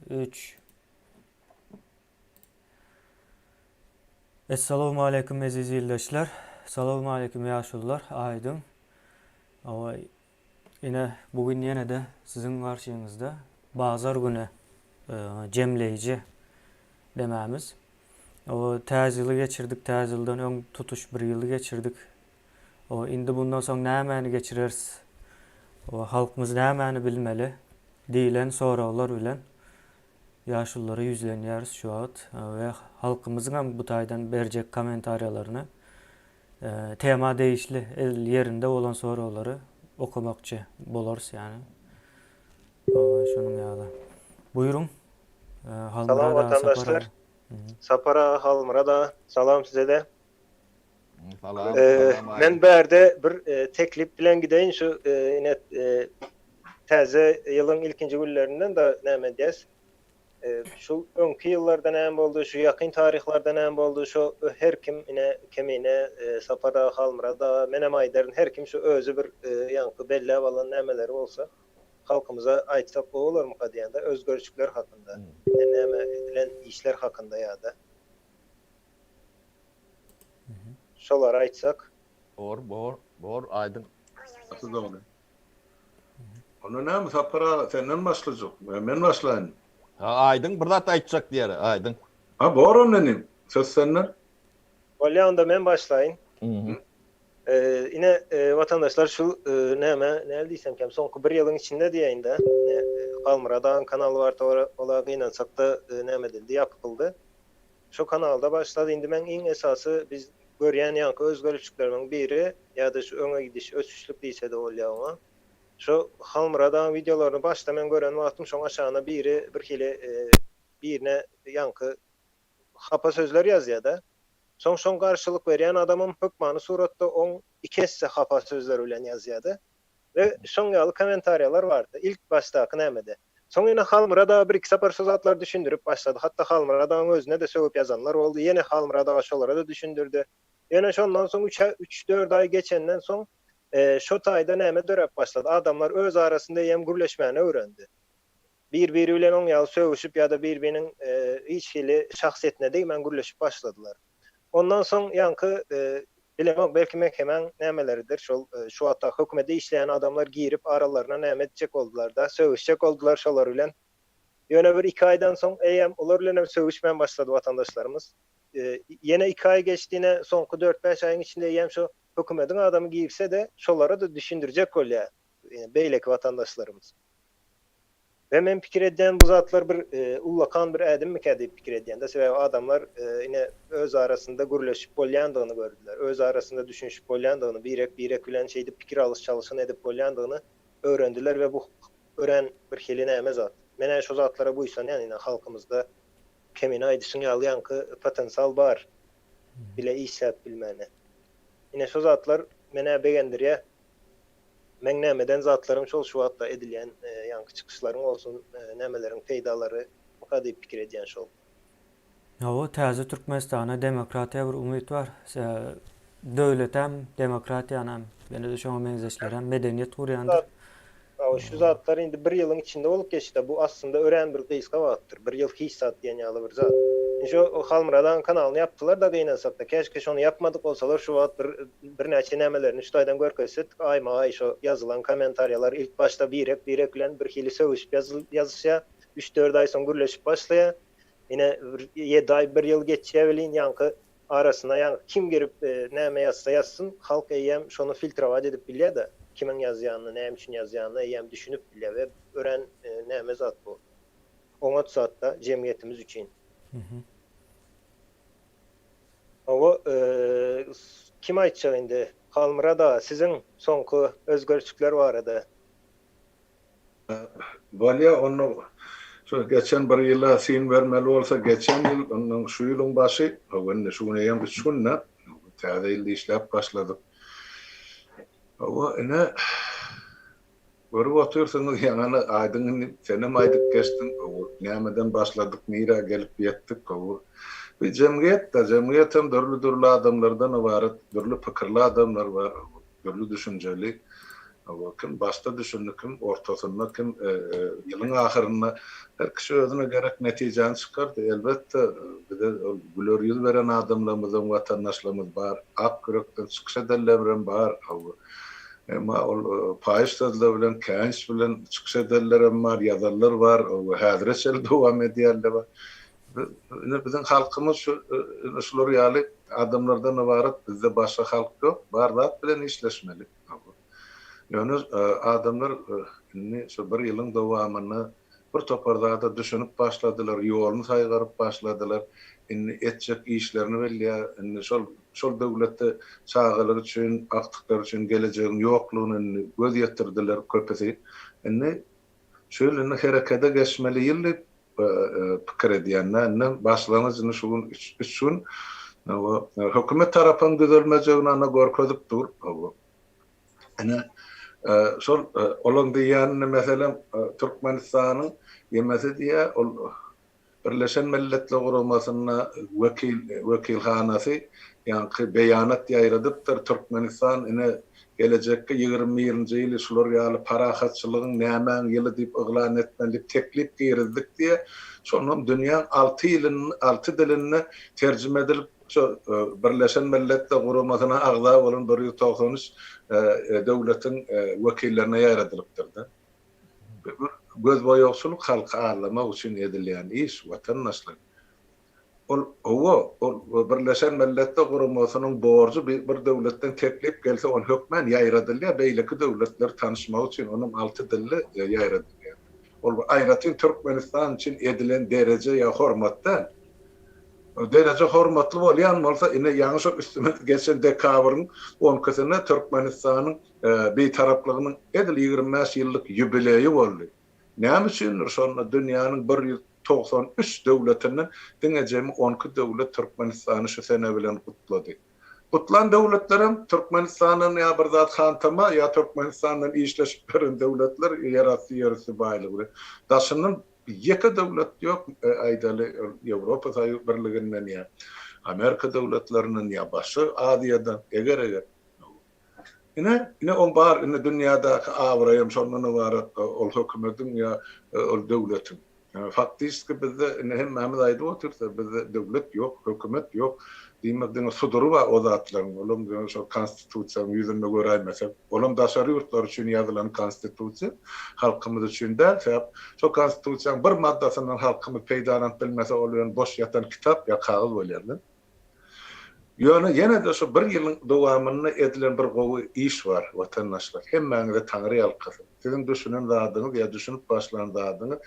Üç. Essalawmaleýkum eziz ildeşler. Salawmaleýkum ýaşulular. Aýdyň. Hawa, ine bu gün ýene-de siziň garşyňyzda bazar güni e, jemleýji demämiz. O täze ýyly geçirdik, täze ýyldan öň tutuş bir ýyly geçirdik. O indi bundan soň nämäni geçireris? O halkymyz nämäni bilmeli? diýlen soraglar bilen ýaşululara ýüzlenýäris şu wagt we halkymyzyň hem bu taýdan berjek kommentariýalaryny tema degişli edil ýerinde bolan soraglary okamakçy bolarys ýany. Şonuň ýaly. Buýruň. Salam watandaşlar. Sapar aga, Halmyrat aga, salam size-de. Salam. salam Men bärde bir teklip bilen gideýin şu ine täze ýylyň ilkinji günlerinden da näme edýäs. Şu öňki ýyllarda näme boldy, şu ýakyn taryhlarda näme boldy, şu her kim ine Kemine, Sapar aga, Halmyrat aga, menem aýdaryn, her kim şu özi bir ýaňky belläp alan nämeleri bolsa halkymyza aýtsak gowy bolarmyka diýende özgerişikler hakynda, näme edilen işler hakynda ýa-da. Şolary aýtsak. Bor, bor, bor, aýdyň. Gaty dogry. Onda näme Sapar aga senden başlajak, ýa men başlaýynmy? Ha, Aýdyň bir zat aýtjak diýer, Aýdyň. Ha, bor onda inim, söz sende. Bolýa onda men başlaýyn. Ine watandaşlar şu näme näl diýsemkäm soňky bir ýylyň içinde diýeýin-dä. Ine Halmyrat agaň kanaly bar ola gynansakda näme edildi ýapyldy. Şo kanalda başlady. Indi meň iň esasy biz görýän ýaňky özgerişliklerimiň biri ýa-da şu öňe gidiş, ösüşlik diýse-de bolýar oňa. Şo Halmyrat agaň wideolaryny başda men gören wagtym şoň aşagyna biri birhili birine ýaňky hapa sözler ýazýar-da. Soň şoň garşylyk berýän adamam hökmany suratda oň iki esse hapa sözler bilen ýazýar-da. We şoň ýaly kommentariýalar bardy. Ilk başdaky nämede. Soň ýene Halmyrat aga bir-iki sapar şo zatlary düşündirip başlady. Hatda Halmyrat agaň özüne-de sögüp ýazanlar boldy. Ýene Halmyrat aga şolara-da düşündirdi. Ýöne şondan soň üç üç-dört aý geçenden soň şo taýda näme döräp başlady. Adamlar öz arasynda eýýäm gürleşmäni öwrendi. Bir-biri bilen oň ýaly sögüşip ýa-da bir-biriniň hiç hili şahsyýetine degmän gürleşip başladylar. Ondan soň ýaňky bilemok belki MHM-iň nämeleridir şol şu wagtdaky hökümede işleýän adamlar girip aralaryna näme etjek boldular-da, sögüşjek boldular şolar bilen. Ýöne bir iki aýdan soň eýýäm olar bilenem sögüşmän başlady watandaşlarymyz. Ýene iki aý geçdi ine soňky dört-bäş aýyň içinde eýýäm şo hökümediň adamy girse-de şolara-da düşündirjek bolýar beýleki watandaşlarymyz. We men pikir edýän bu zatlar bir ullakan bir ädimmikä diýip pikir edýän-de, sebäbi adamlar ine öz arasynda gürleşip bolýandygyny gördüler, öz arasynda düşünişip bolýandygyny, birek-birek bilen şeýdip pikir alyş-çalşyny edip bolýandygyny öwrendiler we bu örän bir hili näme zat. Men-ä şo zatlara buýsanýan ine halkymyzda kemine aýdyşyň ýaly ýaňky potensial bar bile işläp bilmäne. Ine şo zatlar men-ä begendirýär. Meň nämeden zatlarym şol şu wagtda edilýän ýaňky çykyşlaryň bolsun nämeleriň peýdalary myka diýip pikir edýän şol. Hawa täze Türkmenistana demokratiýa bir umyt bar. Döwletem demokratiýanam ýene-de şoňa meňzeşlerem medeniýet gurýandyr. Hawa şu zatlar indi bir ýylyň içinde bolup geçdi. Bu aslynda örän bir gysga wagtdyr. Bir ýyl hiç zat diýen ýaly bir zat. Indi şu Halmyrat agaň kanalyny ýapdylar-da gynansakda. Käşgä şony ýapmadyk bolsalar şu wagt bir birnäçe nämelerini şu taýdan görkezsedik aýma-aý şo ýazylan kommentariýalar ilk başda birek-birek bilen birhili sögüşip ýazyşýar. Üç-dört aý soň gürleşip başlaýar. Ine bir ýedi aý bir ýyl geçýär welin ýaňky Arasyna ýaňky kim girip näme ýazsa ýazsyn, halk eýýäm şony filtrowat edip bilýär-de, kimiň ýazýanyny, näme üçin ýazýanyny eýýäm düşünip bilýär we örän näme zat bu. Oňat zat-da jemgyýetimiz üçin. Hawa, kim aýtjak indi? Halmyrat aga, siziň soňky özgerişikler barada. Bolýa onda şu geçen bir ýyla syn bermeli bolsa geçen ýyl ondan şu ýylyň başy hawa indi şu gün eýýäm üç günde täze ýylda işläp başladyk. Hawa ine görüp otyrsyňyz ýaňy aýdyň indi senem aýdyp geçdiň hawa nämeden başladyk nirä gelip ýetdik hawa bu jemgyýet-de jemgyýetem dürli dürli adamlardan ybarat dürli pikirli adamlar bar dürli düşünjeli. Kim başda düşündi, kim ortasynda, kim ýylyň ahyrynda. Her kişi özüne gerek netijäni çykardy. Elbetde, bize ol güler ýüz beren adamlarymyzam, watandaşlarymyz bar. Ak ýürekden çykyş edenlerem bar. Emma ol paýyş sözler bilen, käýinç bilen çykyş edenlerem bar, ýazanlar bar we häzire çenli dowam edýänler bar. Ine, biziň halkymyz şu ine şular ýaly adamlardan ybarat. Bizde başga halk ýok. Bar zat bilen işleşmeli. Ýöne adamlar indi şu bir ýylyň dowamynda bir topar zada düşünip başladylar, ýoluny saýgaryp başladylar. Indi etjek işlerini bilýär. Indi şol şol döwletde çagalary üçin, agtyklary üçin gelejegiň ýoklugyny indi göz ýetirdiler köpüsi. Indi şu ýyl indi herekede geçmeli ýyl diýip pikir edýän-dä. Indi başlangyç indi şu gün üç gün hökümet tarapynyň düzelmejegini ana görkezip dur. Ine, şol olaň diýýänini, meselem, Türkmenistanyň ýemesi diýýär, ol Birleşen Milletler Guramasynda wekil, wekilhanasy ýaňky beýanat ýaýradypdyr, Türkmenistan ine, gelejekki 21-nji ýyly şular ýaly parahatçylygyň, nämäň ýyly diýip yglan etmeli diýip teklip girizdik diýýär. Şonam dünýäň alty ýylyn, alty dilinde terjime edilip, Şu Birleşen Milletler Guramasyna agza bolan 193 döwletiň wekillerine ýaýradylypdyr-da. Bu gözboýagçylyk halky aldamak üçin edilýän iş, watandaşlar. Ol, hawa, ol Birleşen Milletler Guramasynyň borjy bir döwletden teklip gelse, ol hökmän ýaýradylýar, beýleki döwletler tanyşmagy üçin, onam alty dilde ýaýradylýar. Ol bir aýratyn Türkmenistan üçin edilen dereje ýa hormat däl. Dereje hormatly bolýan bolsa, ine ýaňy şol üstümiz geçen dekabryň on ikisinde Türkmenistanyň Bitaraplygynyň edil 25 ýyllyk ýubileýi boldy. Näme üçindir şonda dünýäniň 193 döwletinden diňe jemi 12 döwlet Türkmenistany şu sene bilen gutlady. Gutlan döwletlerem Türkmenistandan ýa bir zat hantama ýa Türkmenistandan işleşip beren döwletler ýerasty ýerüsti baýlygy bilen. Daşyndan ýeke döwlet ýok aýdaly Ýewropa Soýuz Birliginden ýa Amerika döwletlerinden ýa başga Aziýadan eger-eger. Ine, ine oň bar indi dünýädäki abraýam şondan ybarat ol hökümediň ýa ol döwletiň. Faktiçki bizde indi hemmämiz aýdyp otyrys, bizde döwlet ýok, hökümet ýok. Diýmek diňe sudury bar o zatlaryň, olam diňe şol konstitusiýanyň ýüzünde göräýmesek, olam daşary ýurtlar üçin ýazylan konstitusiýa, halkymyz üçin däl. Sebäp şol konstitusiýanyň bir maddasyndan halkymyz peýdalanyp bilmese, ol ýöne boş ýatan kitap ýa kagyz bolýar-da. Ýöne ýene-de şu bir ýylyň dowamynda edilen bir gowy iş bar, watandaşlar. Hemmäňize Taňry ýalkasyn. Siziň düşünen zadyňyz ýa düşünip başlan zadyňyz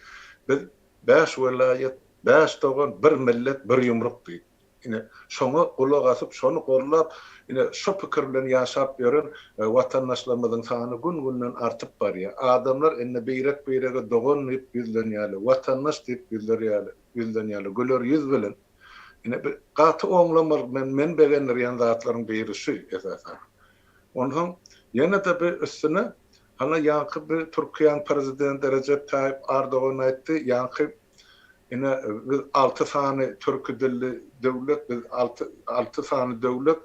biz bäş welaýat, bäş dogan, bir millet, bir ýumruk diýip. Ine, şoňa gulak asyp, şony gollap, ine, şo pikir bilen ýaşap ýören watandaşlarymyzyň sany gün-günden artyp barýar. Adamlar indi birek-birege dogan diýip ýüzlenýärler, watandaş diýip ýüzlenýärler, güler ýüz bilen. Ine bir gaty oňlamalyk men meni begendirýän zatlaryň biri şu esasan. Onsoň ýene-de bir üstüne hana ýaňky bir Türkiýäň prezidenti Rejep Taýyp Ardogan aýtdy, ýaňky ine biz alty sany türki dilli döwlet biz alty alty sany döwlet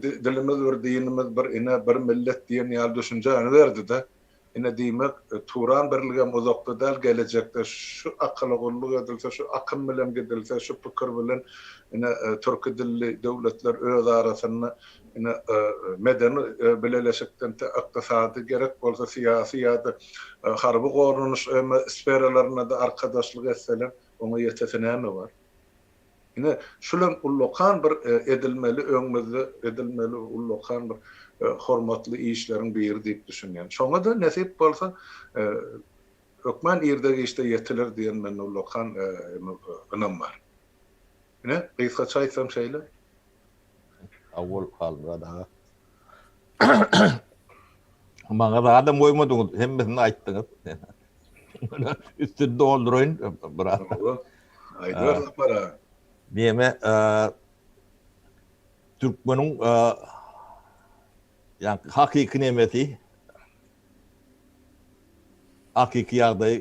dilimiz bir dinimiz bir ine bir millet diýen ýaly düşünjäni berdi-de. Ine diýmek, Turan birligem uzakda däl, gelejekde şu akyla gulluk edilse, şu akym bilen gidilse, şu pikir bilen ine türki dilli döwletler öz arasynda ine medeni bileleşikden tä ykdysady, gerek bolsa syýasy ýa-da harby goranyş sferalarynda-da arkadaşlyk etseler, oňa ýetesi näme bar? Ine, şulam ullakan bir edilmeli, öňümizde edilmeli ullakan bir hormatly işleriň biri diýip düşünýän. Şoňa-da nesip bolsa, hökman irde-giçde ýetiler diýen mende ullakan ynam bar. Ine, gysgaça aýtsam şeýle. Sag bol, Halmyrat aga. Maňa zadam goýmadyňyz, hemmesini aýtdyňyz. Üstüni dolduraýyn biraz. Aýdyber Sapar aga. Neme türkmeniň ýa hakyky nemesi hakyky ýagdaýy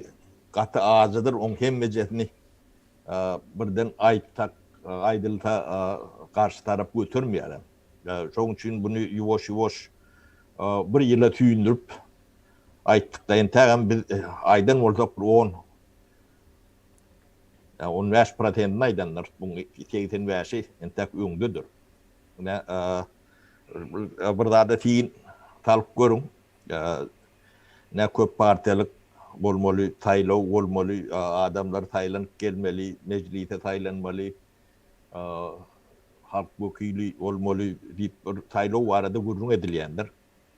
gaty ajydyr, oň hemmejesini birden aýtsak, aýdylsa garşy tarap götermeýär. Şoň üçin buny ýuwaş-ýuwaş. bir ýyla süýndürip aýtdyk-da, entägem biz aýdan bolsak bir on, ýa 15 prosentini aýdandyr. Buň 85-i entäk öňdedir. Ine, bir zada syn salyp görüň. Ine, köp partiýalyk bolmaly, saýlaw bolmaly, adamlar saýlanyp gelmeli, mejlise saýlanmaly, halk wekili bolmaly diýip bir saýlaw barada gürrüň edilýändir.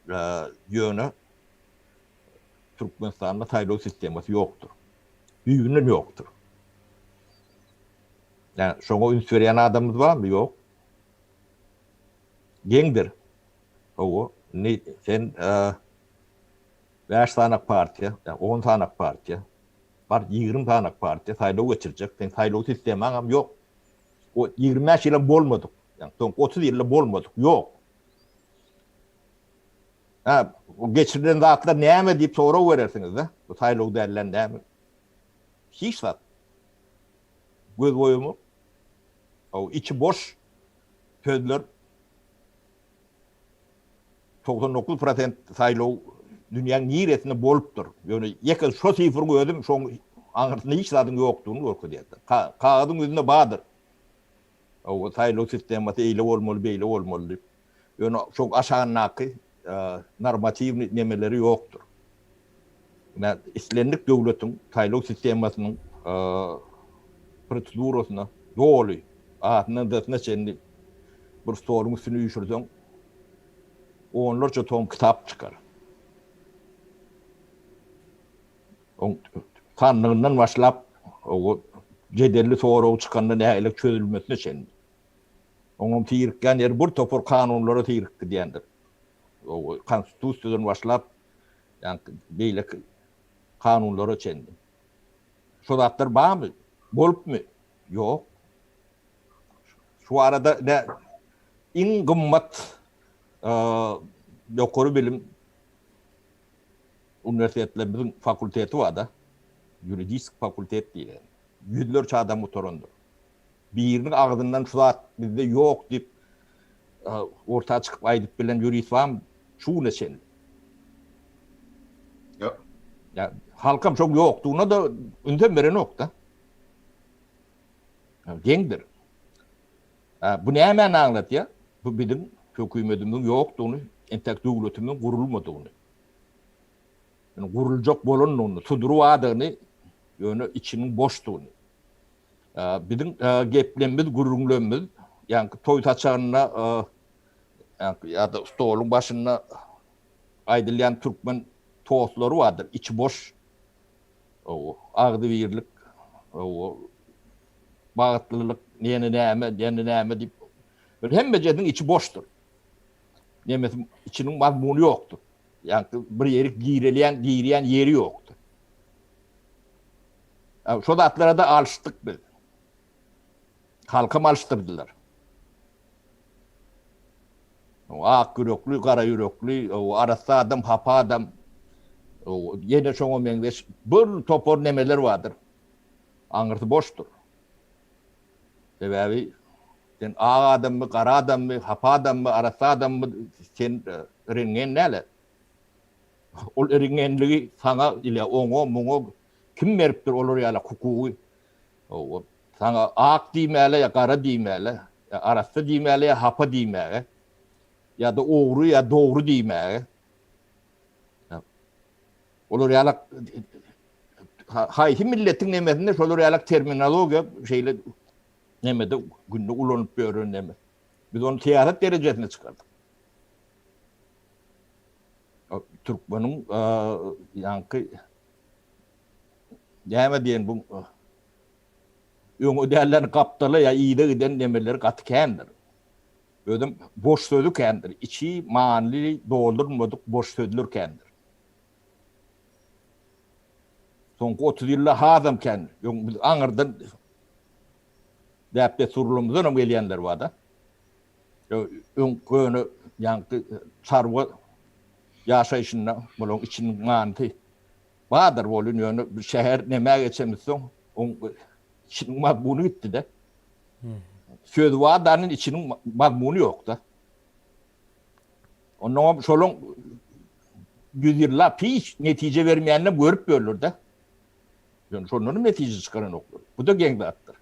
Ýöne Türkmenistanda saýlaw sistemasy ýokdur. Düýbünden ýokdur. Ýa şoňa üns berýän adamymyz barmy? Ýok. Geňdir. Hawa, indi sen 5 sanak partiýa, ýa 10 sanak partiýa, bar 20 sanak partiýa saýlaw geçirjek. Seň saýlaw sistemaňam ýok. O 25 ýylam bolmadyk. Ýa soňky 30 ýylda bolmadyk, ýok. Ha, bu geçirilen zatlar näme diýip sorag berersiňiz-de. Bu saýlaw dälden näme? Hiç zat. Göz boýama. O içi boş sözler. 99 prosent saýlaw dünýäň niresinde bolupdyr. Ýöne ýeke şo sifriň özüm şoň aňyrsynda hiç zadyň ýokdugyny görkezýär. Kagyzyň ýüzünde bardyr. O saýlaw sistemasy eýle bolmaly, beýle bolmaly diýip. Ýöne şoň aşagyndaky normatiwnyý nemeleri ýokdur. Ine, islendik döwletiň saýlaw sistemasynyň prosedurasyna doly asyndan-dysyna çenli bir stoluň üstüne üýşürseň, onlarça tom kitap çykar. Oň sandygyndan başlap, o jedelli sorag çykanda nähili çözülmesine çenli. Oňam sirikýän ýeri bir topar kanunlara sirik gidýändir. O konstitusiýadan başlap, ýaňky beýleki kanunlara çenli. Şo zatlar barmy? Bolupmy? Ýok. Şu arada ne iň gymmat ýokary bilim uniwersitetlerimiziň fakulteti bar-da. Ýuridisk fakultet diýilýän. Ýüzlerçe adam gutarandyr. Biriniň agzyndan şu zat bizde ýok diýip orta çykyp aýdyp bilen ýurist barmy şu güne çenli? Ýok. Ýa halkam şoň ýokdugyna-da ünsem berenok-da. Geňdir. Bu nämäni aňladýar? Bu biziň hökümetimiziň ýokdugyny, entek döwletimiziň gurulmadygyny. Ýöne guruljak bolandygyny, sudury bardygyny, ýöne içiniň boşdugyny. Biziň geplemimiz, gürrüňlerimiz, ýaňky toý saçagynda ýaňky ýa-da stoluň başynda aýdylýan türkmen tostlary bardyr, içi boş. Agzybirlik, bagtlylyk, ýene näme, ýene näme diýip, hemmejesiniň içi boşdur. Nemesi içiniň mazmuny ýokdur. Ýaňky bir ýerik girelýän, girýän ýeri ýokdur. Şo zatlara-da alşdyk biz. Halkam alşdyrdylar. Ak ýürekli, gara ýürekli, arassa adam, hapa adam, ýene şoňa meňzeş bir topar nemeler bardyr. Aňyrsy boşdur. Sebäbi sen ak adammy, gara adammy, hapa adammy, arassa adammy, sen rentgen däl-ä. Ol rentgenligi saňa ile oňa, muňa kim beripdir olar ýaly hukugy? Saňa ak diýmäle ýa gara diýmäle, ýa arassa diýmäle ýa hapa diýmäge, ýa-da ogry ýa dogry diýmäge. Olar ýaly haýsy milletiň nemesinde şolar ýaly terminologiýa şeýle nemede günde ulanyp ýören neme. Biz ony syýasat derejesine çykardyk. Türkmeniň ýaňky näme diýen bu öňe dälden gapdala ýa yza giden nemeleri gaty kändir. Özem boş sözi kändir. Içi manyly doldurmadyk boş sözler kändir. Soňky 30 ýylda hasam kän. Öň biz aňyrdan däp-dessurlarymyzdan hem gelýänler bar-da. Öň köne ýaňky çarwa ýaşaýşynda bularyň içiniň manysy bardyr welin, ýöne bir şäher nämä geçemizsoň, oň içiniň mazmuny gitdi-de. Sözi bar-da, içiniň mazmuny ýok-da. Onnoňam şolaň ýüzýyllap hiç netije bermeýäninem görüp ýörler-de. Ýöne şondanam netije çykaranoklar. Bu-da geň zatdyr.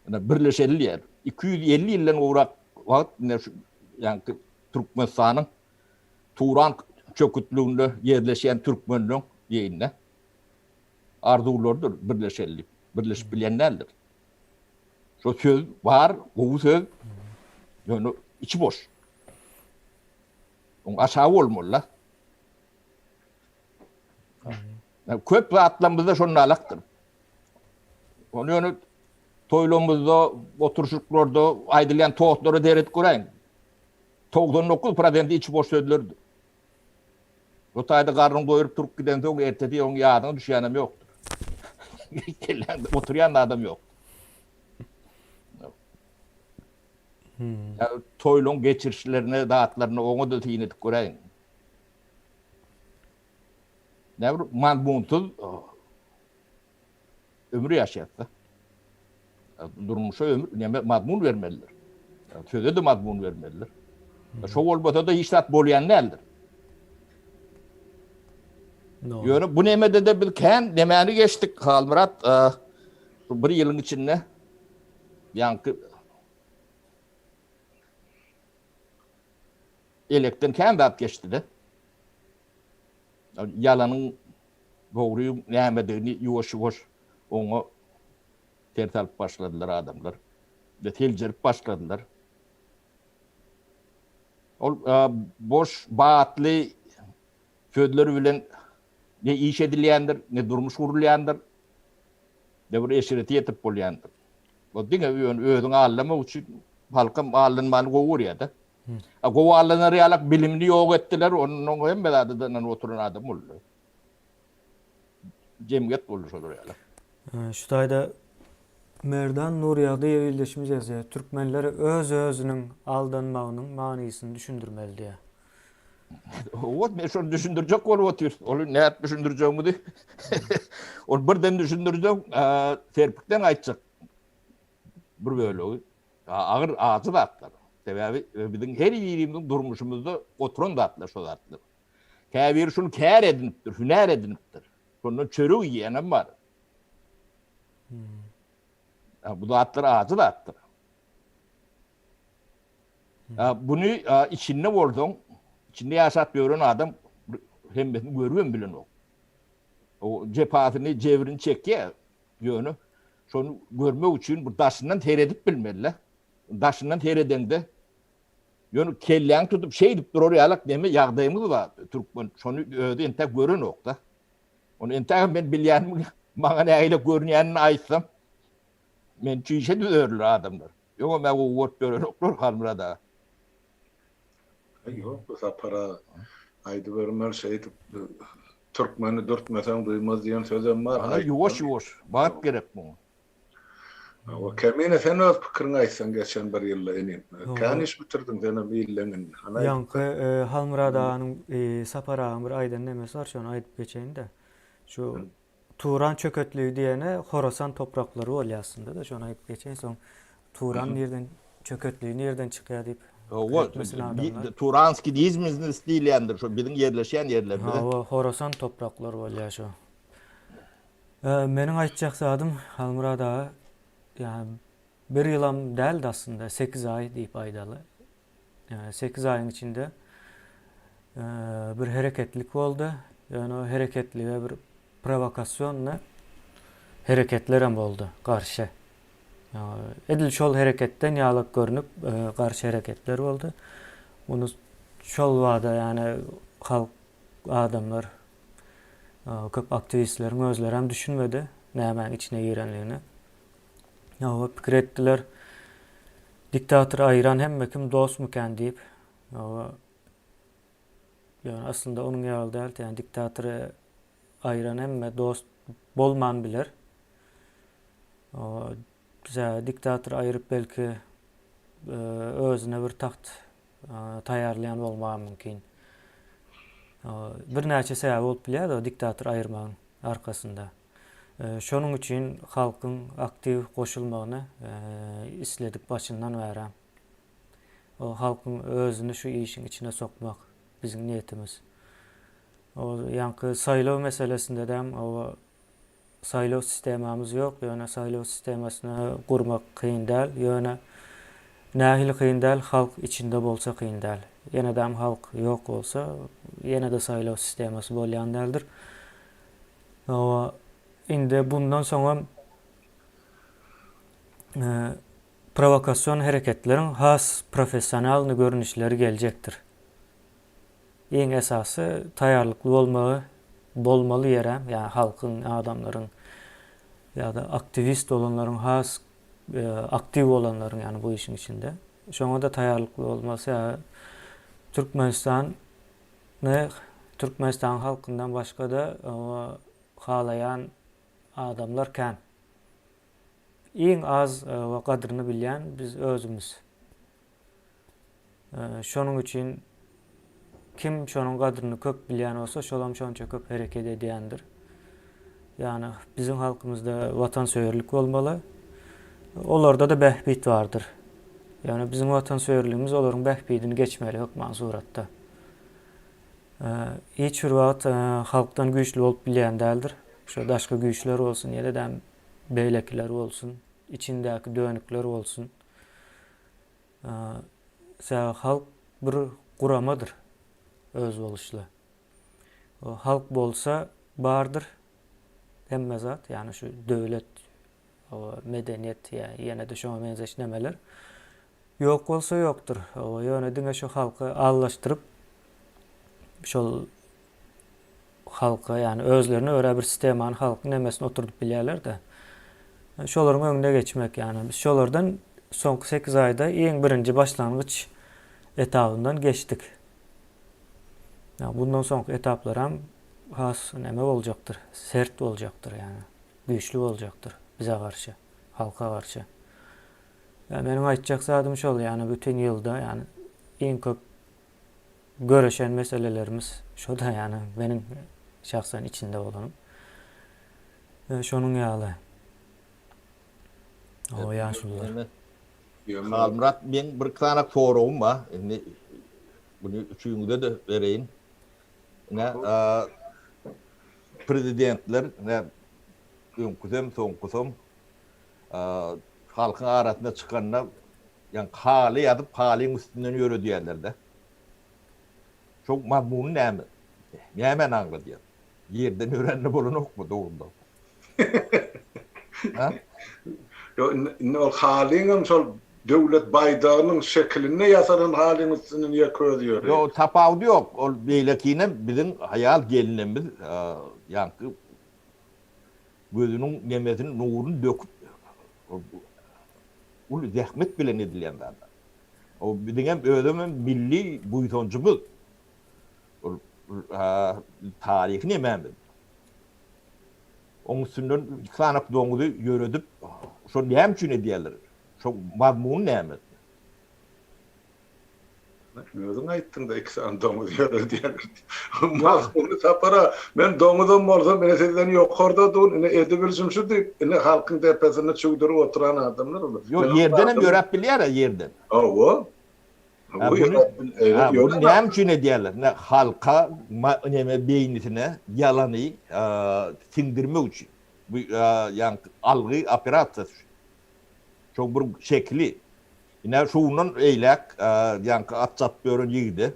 Ine birleşeli diýýär. 250 ýyldan gowrak wagt ine şu ýaňky Türkmenistanyň Turan çökütliginde ýerleşýän türkmenleň diýeýin-de arzuwlarydyr birleşeli diýip. Birleşip bilýän däldir. Şo söz bar, gowy söz. Ýöne içi boş. Oň aşagy bolmaly-da. Köp zatlarymyzda şonda alakdyr. Ony ýöne toýlarymyzda, oturyşyklarda aýdylýan tostlara seredip göräýiň. 99 prosenti içi boş sözlerdir. Bu taýda garnyň doýuryp turup gidensoň, ertesi oň ýadyňa düşýänem ýokdur. Kelläňde oturýan adam ýok. Hmm. Toýlaryň geçirişlerine, zatlaryna oňa-da syn edip göräýiň. Näme bir mazmunsyz ömür ýaşaýarys-da. Durmuşa ömür, näme mazmun bermelidir. Söze-de mazmun bermelidir. Şo bolmasa-da hiç zat bolýan däldir. Ýöne bu nemede-de biz kän nemäni geçdik, Halmyrat, bir ýylyň içinde ýaňky elekden kän zat geçdi-de. Ýalanyň dogry nämedigini ýuwaş-ýuwaş oňa ser salyp başladylar adamlar we seljerip başladylar. Ol boş, batly sözler bilen ne iş edilýändir, ne durmuş gurulýandyr, ne bir eşrete ýetip bolýandyr. O diňe ýöne özüňi aldamak üçin halkam aldanmany gowy görýär-de. A gowy aldanar ýalak bilimini ýok etdiler, onnoň hemme zadydan oturan adam boldy. Jemgyýet boldy şolar ýaly. Şu taýda Merdan Nurýagdyýew ildeşimiz ýazýar, Türkmenlere öz-özüniň aldanmagynyň manysyny düşündirmeli diýýär. Hawa, men şony düşündirjek bolup otyrys. Ony nädip düşündirjegimizi ol birden düşündirjek, serpikden aýtjak bir bölegi. Agyr, ajy zatlar. Sebäbi biziň her birimiziň durmuşymyzda oturan zatlar şo zatlar. Käbiri şuny kär edinipdir, hünär edinipdir. Şondan çörek iýýänem bar. Bu zatlar ajy zatdyr. Buny içinde bolsaň, içinde ýaşap ýören adam hemmesini görübem bilenok. O jepasyny, jebrini çekýär. Ýöne şony görmek üçin bir daşyndan seredip bilmeli-de. Daşyndan seredeňde ýöne kelläňi tutup şeýdip durar ýalak neme ýagdaýymyz bar türkmen şony özi entäk görenok-da. Ony entägem men bilýänimi maňa nähili görünýänini aýtsam men çüýşe düzerler adamlar. Ýoga mä gowy görüp ýörenoklar Halmyrat aga. Ýok bu sapara aýdybermeli şeýdip türkmeni dürtmeseň duýmaz diýen sözem bar. Ana ýuwaş ýuwaş wagt gerek muňa. Hawa Kemine sen öz pikiriňi aýtsaň geçen bir ýylda inim. Kän iş bitirdiň senem illeň indi. Hany aýdyp Ýaňky Halmyrat aganyň Sapar agaň bir aýdan nemesi bar şony aýdyp geçeýin-de. Şu Turan çöketligi diýeni Horasan topraklary bolýar aslynda-da, şony aýdyp geçeýin, soň Turan nirden çöketligi nirden çykýar diýip Hawa, etmesin adamlar. Turanskiý dizmiznis diýilýändir şo biziň ýerleşýän ýerlerimize. Hawa, Horasan topraklary bolýar şo. Meniň aýtjak zadym Halmyrat aga, ýa bir ýylam däldi aslynda, sekiz aý diýip aýdaly. 8 aýyň içinde bir hereketlik boldy. Ýöne o hereketlige bir prowokasionny hereketler hem boldy garşy. Edil şol hereketden ýalak görnüp garşy hereketler boldy. Muny şol bada ýani halk adamlar köp aktiwistleriň özleri hem düşünmedi nämäň içine girenligini. Hawa pikir etdiler. Diktatory aýyran hemme kim dostmykän diýip. Hawa. Ýöne aslynda onuň ýaly däldi. Ýani diktatory aýyran hemme dost bolman biler. Hawa, sebäbi diktatory aýyryp belki özüne bir tagt taýýarlaýan bolmagy mümkin. Birnäçe sebäbi bolup bilýär o diktatory aýyrmagyň arkasynda. Şonuň üçin halkyň aktiw goşulmagyny isledik başyndan bäri. O halkyň özüni şu işiň içine sokmak biziň niýetimiz. O ýaňky saýlaw meselesindedem o saýlaw sistemamyz ýok, ýöne saýlaw sistemasyny gurmak kyn däl, ýöne nähili kyn däl, halk içinde bolsa kyn däl. Ýenedem halk ýok bolsa, ýene-de saýlaw sistemasy bolýan däldir. O indi bundan soňam Prowokasion hereketleriň has professionalnyý görnüşleri geljekdir. Iň esasy taýýarlykly bolmagy bolmaly ýerem, ýagny halkyň, adamlaryň ýa-da aktiwist bolanlaryň has aktiw bolanlaryň ýagny bu işiň içinde. Şoňa-da taýýarlykly bolmaly. Sebäbi Türkmenistan Türkmenistanyň halkyndan başga-da halaýan adamlar kän. Iň az we gadryny bilýän biz özümiz. Şonuň üçin kim şonuň gadryny köp bilýän bolsa, şolam şonça köp hereket edýändir. Ýagny biziň halkymyzda watansöýerlik bolmaly. Olarda-da bähbit bardyr. Ýagny biziň watansöýerligimiz olaryň bähbidini geçmeli hökman suratda. Hiç bir wagt halkdan güýçli bolup bilýän däldir. Şo daşky güýçler bolsun, ýene-de beýlekiler bolsun, içindäki dönükler bolsun. Sebäbi halk bir guramadyr özboluşly. O halk bolsa bardyr hemme zat, ýagny şu döwlet, medeniýet ýa ýene-de şoňa meňzeş nemeler. Ýok bolsa ýokdur. Ýöne diňe şu halky aldaşdyryp şol halka, ýagny özlerine görä bir sistemany halkyň nemesine oturdyp bilýärler-de. Şolaryň öňüne geçmek, ýagny biz şolardan soňky sekiz aýda iň birinji başlangyç etabyndan geçdik. Ýa bundan soňky etaplaram has neme boljakdyr, sert boljakdyr, ýagny güýçli boljakdyr bize garşy, halka garşy. Ýa meniň aýtjak zadym şol, ýagny bütin ýylda, ýagny iň köp göreşen meselelerimiz şo-da ýagny meniň şahsan içinde bolanym. Şonuň ýaly. O ýaşulular. Halmyrat meň bir sany soragym bar. Indi buny üçüňize-de bereýin. Ine, prezidentler, ine, öňküsem, soňkusam halkyň arasyna çykanda Ýa haly ýazyp halyň üstünden ýöredýärlerde. Şoň mazmuny näme? Nämäni aňladýar? Ýerden ýörände bolanokmy dogrudan? Ha? Ýok, indi indi ol halyňam şol döwlet baýdagynyň şekilinde ýasalan halyň üstünden ýeke özi ýöreýär. Ýok, tapawudy ýok. Ol beýlekinem biziň aýal gelinimiz ýaňky gözüniň nemesini, nuruny döküp uly zähmet bilen edilýän zat. O biziňem özümem milli buýsanjymyz. Ol taryhy nemämiz. Oň üstünden iki sany doňuzy ýöredip, şony näme üçin edýärler? Şoň mazmuny näme? Özüň aýtdyňda iki sany doňuz ýöredýärler diýip. Mazmuny tapara, men doňuzam bolsam ine sizden ýokarda durun, ine edibilşim şu diýip, ine halkyň depesinde çüwdürip oturan adamlar olar. Ýok, ýerdenem ýöräp bilýär-ä, ýerden. Hawa. Ha, buny, ha, buny näme üçin edýärler? Ine, halka, neme, beýnisine ýalany siňdirmek üçin. Bu, ýaňky algy operasiýasy üçin. Şoň bir şekili. Ine, şundan eýläk, ýaňky at çapyp ýören ýigide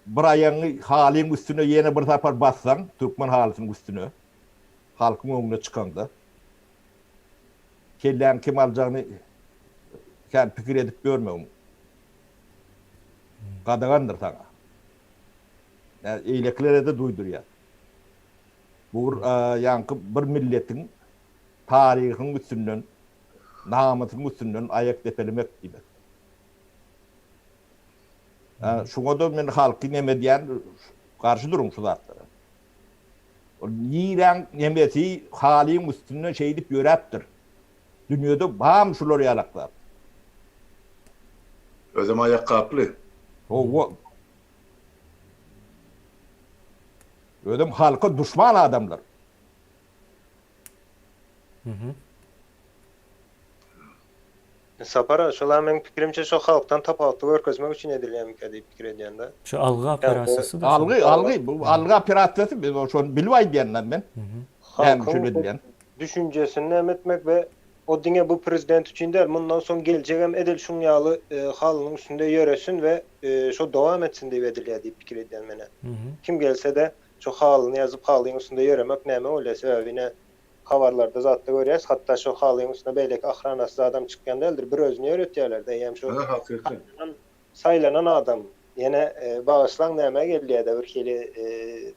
bir aýagyňy halyň üstüne ýene bir sapar bassaň, türkmen halysynyň üstüne, halkyň öňüne çykaňda, kelläňi kim aljagyny kän pikir edip ýörmegin. Gadagandyr saňa. Eýlekilere-de duýdurýar. Bu bir ýaňky bir milletiň taryhyň üstünden, namysyň üstünden aýak depelemek diýmek. Şuňa-da men halky neme edýän, garşy duruň şu zatlara. Ol niräň nemesi halyň üstünden şeýdip ýöräpdir. Dünýede barmy şular ýalak zat? Özem aýakgaply. Hawa. Özem halka duşman adamlar. Sapar aga, şola meň pikirimçe şo halkdan tapawutly görkezmek üçin edilýärmikä diýip pikir edýän-de. Şu algy operasiýasy-da şol. Algy, algy, bu algy operasiýasy, biz şony bilip aýdýan-da men. Näme üçin Halkyň edilýän? düşünjesini näme etmek we o diňe bu prezident üçin däl, mundan soň geljegem edil şuň ýaly halynyň üstünde ýöresin we şo dowam etsin diýip edilýär diýip pikir edýän men-ä. Kim gelse-de şo halyny ýazyp halyň üstünde ýöremek näme bolýar, sebäbi ine Habarlarda zatda görýäs, hatda şo halyň üstüne beýleki ahranasy zadam çykýan däldir, bir özüni ýöretýärler-de, eýýäm şo saýlanan, saýlanan adam, ýene bagyşlaň nämä gelýär-de bir hili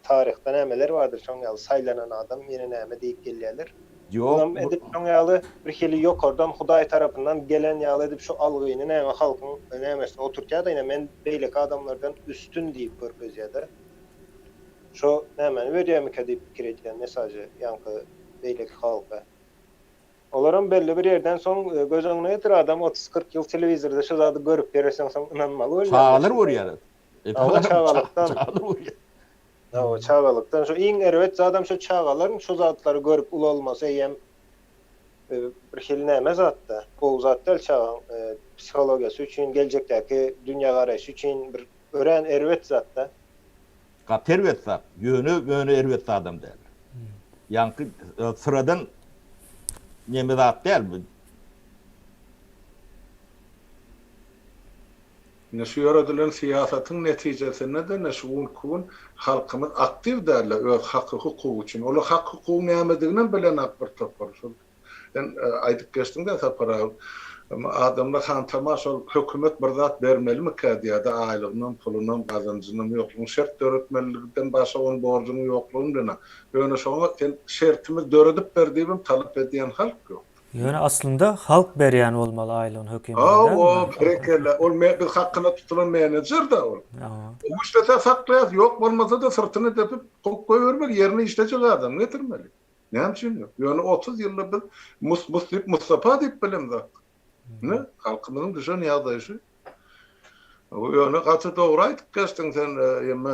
taryhda nämeler bardyr şoň ýaly saýlanan adam ýene näme diýip gelýärler. Ýok, Munam edil şoň ýaly bir hili ýokardan Hudaý tarapyndan gelen ýaly edip şo algyny näme halkyň nämesine oturtýar-da ine men beýleki adamlardan üstün diýip görkezýär-de. Şo nämäni berýärmikä diýip pikir edýän mesajy ýaňky beýleki halka. Olaram belli bir ýerden soň göz öňüne getir adam 30-40 ýyl telewizorda şo zady görüp ýöreseň soň ynanmaly bolýar. Çagalar görýär. Hawa çagalykdan. Çagalar görýär. Hawa çagalykdan şo iň erbet zadam şo çagalaryň şo zatlary görüp ulalmasy eýýäm bir hili näme zatda. Gowy zat däl çagaň psihologiýasy üçin geljekdäki dünýägaraýşy üçin bir örän erbet zatda. Gaty erbet zat. Ýöne ýöne erbet zadam däl. Ýaňky syradan neme zat däl bu. Ine şu ýöredilen syýasatyň netijesinde-de ine şu günki gün halkymyz aktiw däldi öz haky hukugy üçin. Olar hak hukugyň nämediginem bilenok bir topar. Şol Sen aýdyp geçdiň-dä Sapar aga, adamlar hantama şol hökümet bir zat bermelimikä diýýär-de, aýlygynam, pulunam, gazanjynam ýoklugyny, şert döretmelilikden başga onuň borjunyň ýoklugyny bilenok. Ýöne şoňa sen şertimiz döredip ber diýibem talap edýän halk ýok. Ýöne aslynda halk berýän bolmaly aýlygyny hökümete dälmi? Hawa, berekella. Ol biz hakyna tutulan menejer-dä ol. O işlese saklaýas, ýok bolmasa-da syrtyny depip kowup goýbermeli, ýerine işlejek adam getirmeli. Näme üçin ýok? Ýöne 30 ýylda biz mus mus diýip Mustapa diýip bilemzok. Ine, halkymyzyň düşen ýagdaýy şu. Ýöne gaty dogry aýdyp geçdiň sen, emme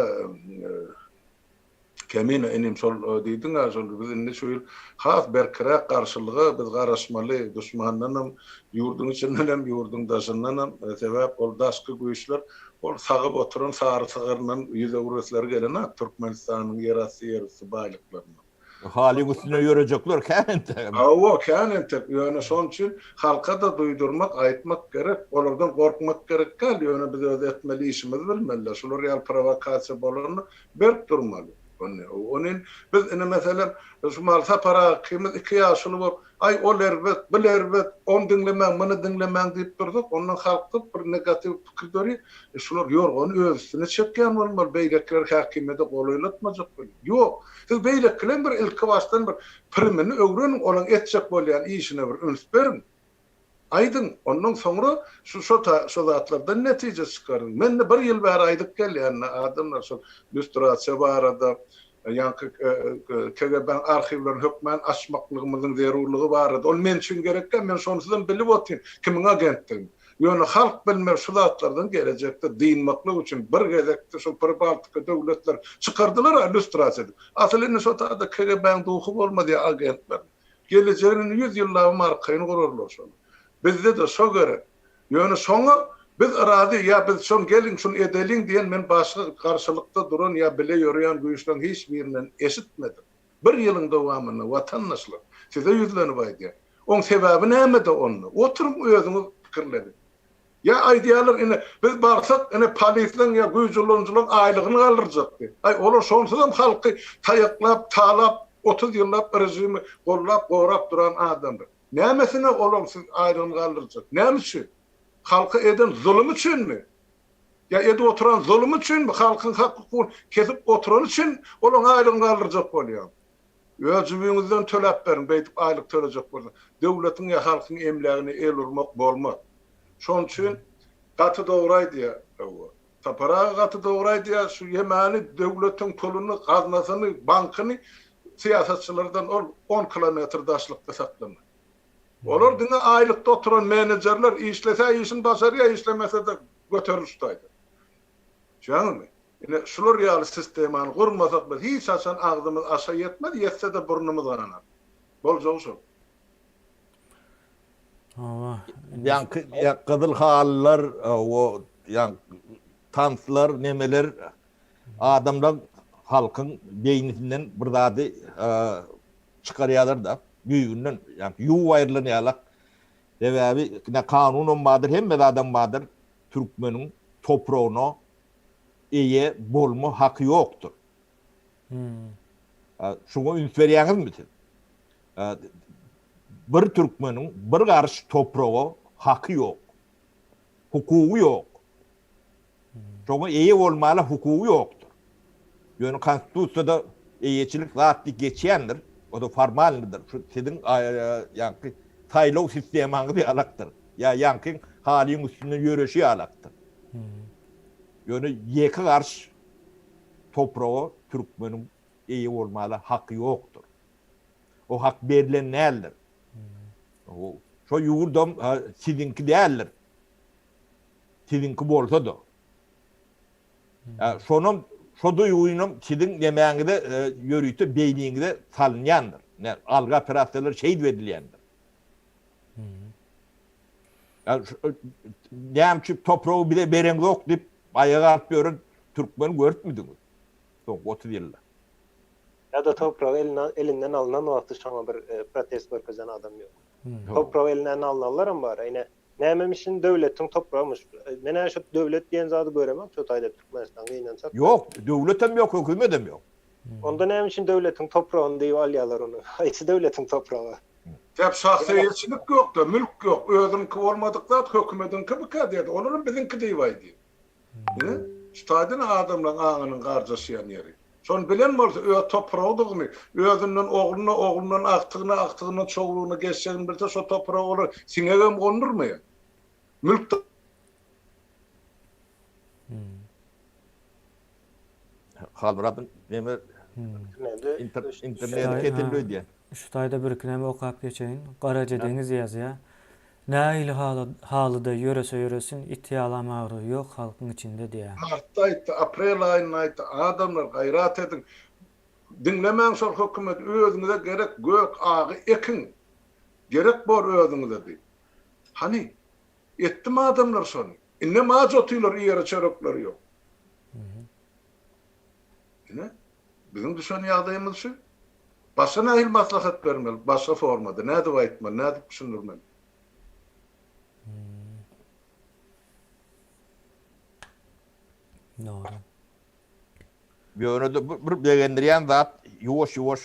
Kemine inim şol diýdiň-ä şol biz indi şu ýyl has berkiräk garşylyga biz garaşmaly duşmandanam, ýurduň içindenem, ýurduň daşyndanam. Sebäp ol daşky güýçler ol sagyp oturan sary sygyryndan ýüz öwüresleri gelenok Türkmenistanyň ýerasty ýerüsti baýlyklaryndan. Halyň üstünde ýörejekler kän entek. Hawa, kän entek. Ýöne şonuň üçin halka-da duýdurmak, aýtmak gerek. Olardan gorkmak gerek däl. Ýöne biz öz etmeli işimizi bilmeli. Şular ýaly prowokasiýa bolanda berk durmaly. Ony biz ine meselem, şu mahaly Sapar aga ikimiz iki ýaşuly bolup, Aý, ol erbet, bil erbet, ony diňlemäň, muny diňlemäň diýip dursak, ondan halkda bir negatiw pikir dörýär. E, şular ýorgany öz üstüne çekýän bolmaly, beýlekiler häkimiýete golaýlatmajak bolýar. Ýok. Siz beýlekileň bir ilki başdan bir pirimini öwreniň, olaň etjek bolýan işine bir üns beriň. Aýdyň, ondan soňra şu şo ta şo zatlardan netije çykaryň. Men-de bir ýyl bäri aýdyp gelýän-de, adamlar şol lýustrasiýa barada, ýaňky KGB-niň arhiwlerini hökmän açmaklygymyzyň zerurlygy barada. Ol men üçin gerek däl, men şonsuzam bilip otyryn kimiň agentdigini. Ýöne halk bilmeli şu zatlardan gelejekde dynmaklyk üçin bir gezekde şol Pribaltika döwletler çykardylar-a lýustrasiýa edip. Asyl indi şo taýda KGB-niň duhy bolmaz ýa agentleriň. Gelejegini indi ýüz ýyllabam arkaýyn gurarlar şony. Bizde-de şo gerek. Ýöne şoňa biz yrazy ýa biz şony geliň şuny edeliň diýen men başga garşylykda duran ýa bile ýöreýän güýçleň hiç birinden eşitmedim. Bir ýylyň dowamynda watandaşlar, size ýüzlenip aýdýan. Oň sebäbi nämede onda? Oturyň özüňiz pikirleniň. Ýa aýdýarlar ine biz barsak ine polisleň ýa güýç ulanyjylaryň aýlygyny galdyrjak diýip. Aý olar şonsuzam halky taýaklap, talap, 30 ýyllap režimi gollap, gorap duran adamlar. Nämesine olaň siz aýlygyny galdyrjak? Näme üçin? Halka eden zulumy üçinmi? Ýa edip oturan zulumy üçinmi? Halkyň hak-hukugyny kesip oturany üçin olaň aýlygyny galdyrjak bolýaň? Öz jübüňizden töläp beriň, beýdip aýlyk tölejek bolsaň. Döwletiň ýa halkyň emlägine el urmak bolmaz. Şonuň üçin gaty dogry aýdýar. Hawa. Sapar aga gaty dogry aýdýar, şu ýemäni, döwletiň puluny, gaznasyny, bankyny syýasatçylardan ol on kilometr daşlykda saklamaly. Olar diňe aýlykda oturan menejerler, işlese işini başarýar, işlemese-de göteriliş taýda. Düşýäňizmi? Ine, şular ýaly sistemany gurmasak biz hiç haçan agzymyz aşa ýetmez, ýetse-de burnumyz ganar. Boljagy şol. Hawa. Ýaňky gyzyl halylar, o ýaňky tanslar, nemeler adamlar halkyň beýnisinden bir zady çykarýarlar-da, düýbünden ýaňky ýuwup aýrylan ýalak. Sebäbi ine kanunam bardyr, hemme zadam bardyr, türkmeniň topragyna eýe bolma haky ýokdur. Şuňa üns berýäňizmi siz? Bir türkmeniň bir garyş topraga haky ýok. Hukugy ýok. Şoňa eýe bolmala hukugy ýokdur. Ýöne konstitusiýada eýeçilik zat diýip geçýändir. O-da formalnydyr. Şu siziň ýaňky saýlaw sistemaňyz ýalakdyr. Ýa ýaňky halyň üstünden ýöreşi ýalakdyr. Ýöne ýeke garyş topraga türkmeniň eýe bolmala haky ýokdur. O hak berlen däldir. Şo ýurdam siziňki däldir. Siziňki bolsa-da. Şonam, şo duýgynam siziň nemäňize, ýörite beýniňize salynýandyr. Algy operasiýalary şeýdip edilýändir. Näme üçin topragy bize bereňzok diýip aýaga galyp ýören türkmeni görüpmidiňiz soňky 30 ýylda? Ýa-da topragy elinden alnan wagty şoňa bir protest görkezen adam ýok. Topragy elinden alnanlaram bar. Ine, nämemişin döwletiň topragymyş. Men-ä şu döwlet diýen zady göremok şu taýda Türkmenistan gynansak. Ýok, döwletem ýok, hökümetem ýok. Onda näme üçin döwletiň topragyny diýip alýarlar ony? Haýsy döwletiň topragy? Sebäp şahsy eýeçilik ýok-da, mülk ýok. Özüniňki bolmadyk zat hökümediňkimikä diýýär. Olaram biziňki diýip aýdýar. Ine, şu taýdan adamlaryň aňynyň garjaşýan ýeri. Şony bilen bolsa öz topragydygyny, özünden ogluna, oglundan agtygyna, agtygyndan çowlugyna geçjegini bilse şo topragy olar siňegem gondurmaýar. Mülk Halmyradyň neme interneti kesildi öýdýän. Şu taýda birki näme okap geçeýin. Garaja Deňiz ýazýar. Nähili halyda ýörese ýöresin, it ýalam agrygy ýok halkyň içinde diýýär. Martda aýtdy, aprel aýynda aýtdy, adamlar gaýrat ediň, diňlemäň şol hökümeti, özüňize gerek gök agy ekiň, gerek bor özüňize diýip. Hany, etdimi adamlar şony? Indem aç otylar iýere çörekleri ýok. Ine, biziň düşen ýagdaýymyz şu. Başga nähili maslahat bermeli, başga formada, nädip aýtmaly, nädip düşündirmeli? Dogry. Ýöne-de bir begendirýän zat ýuwaş-ýuwaş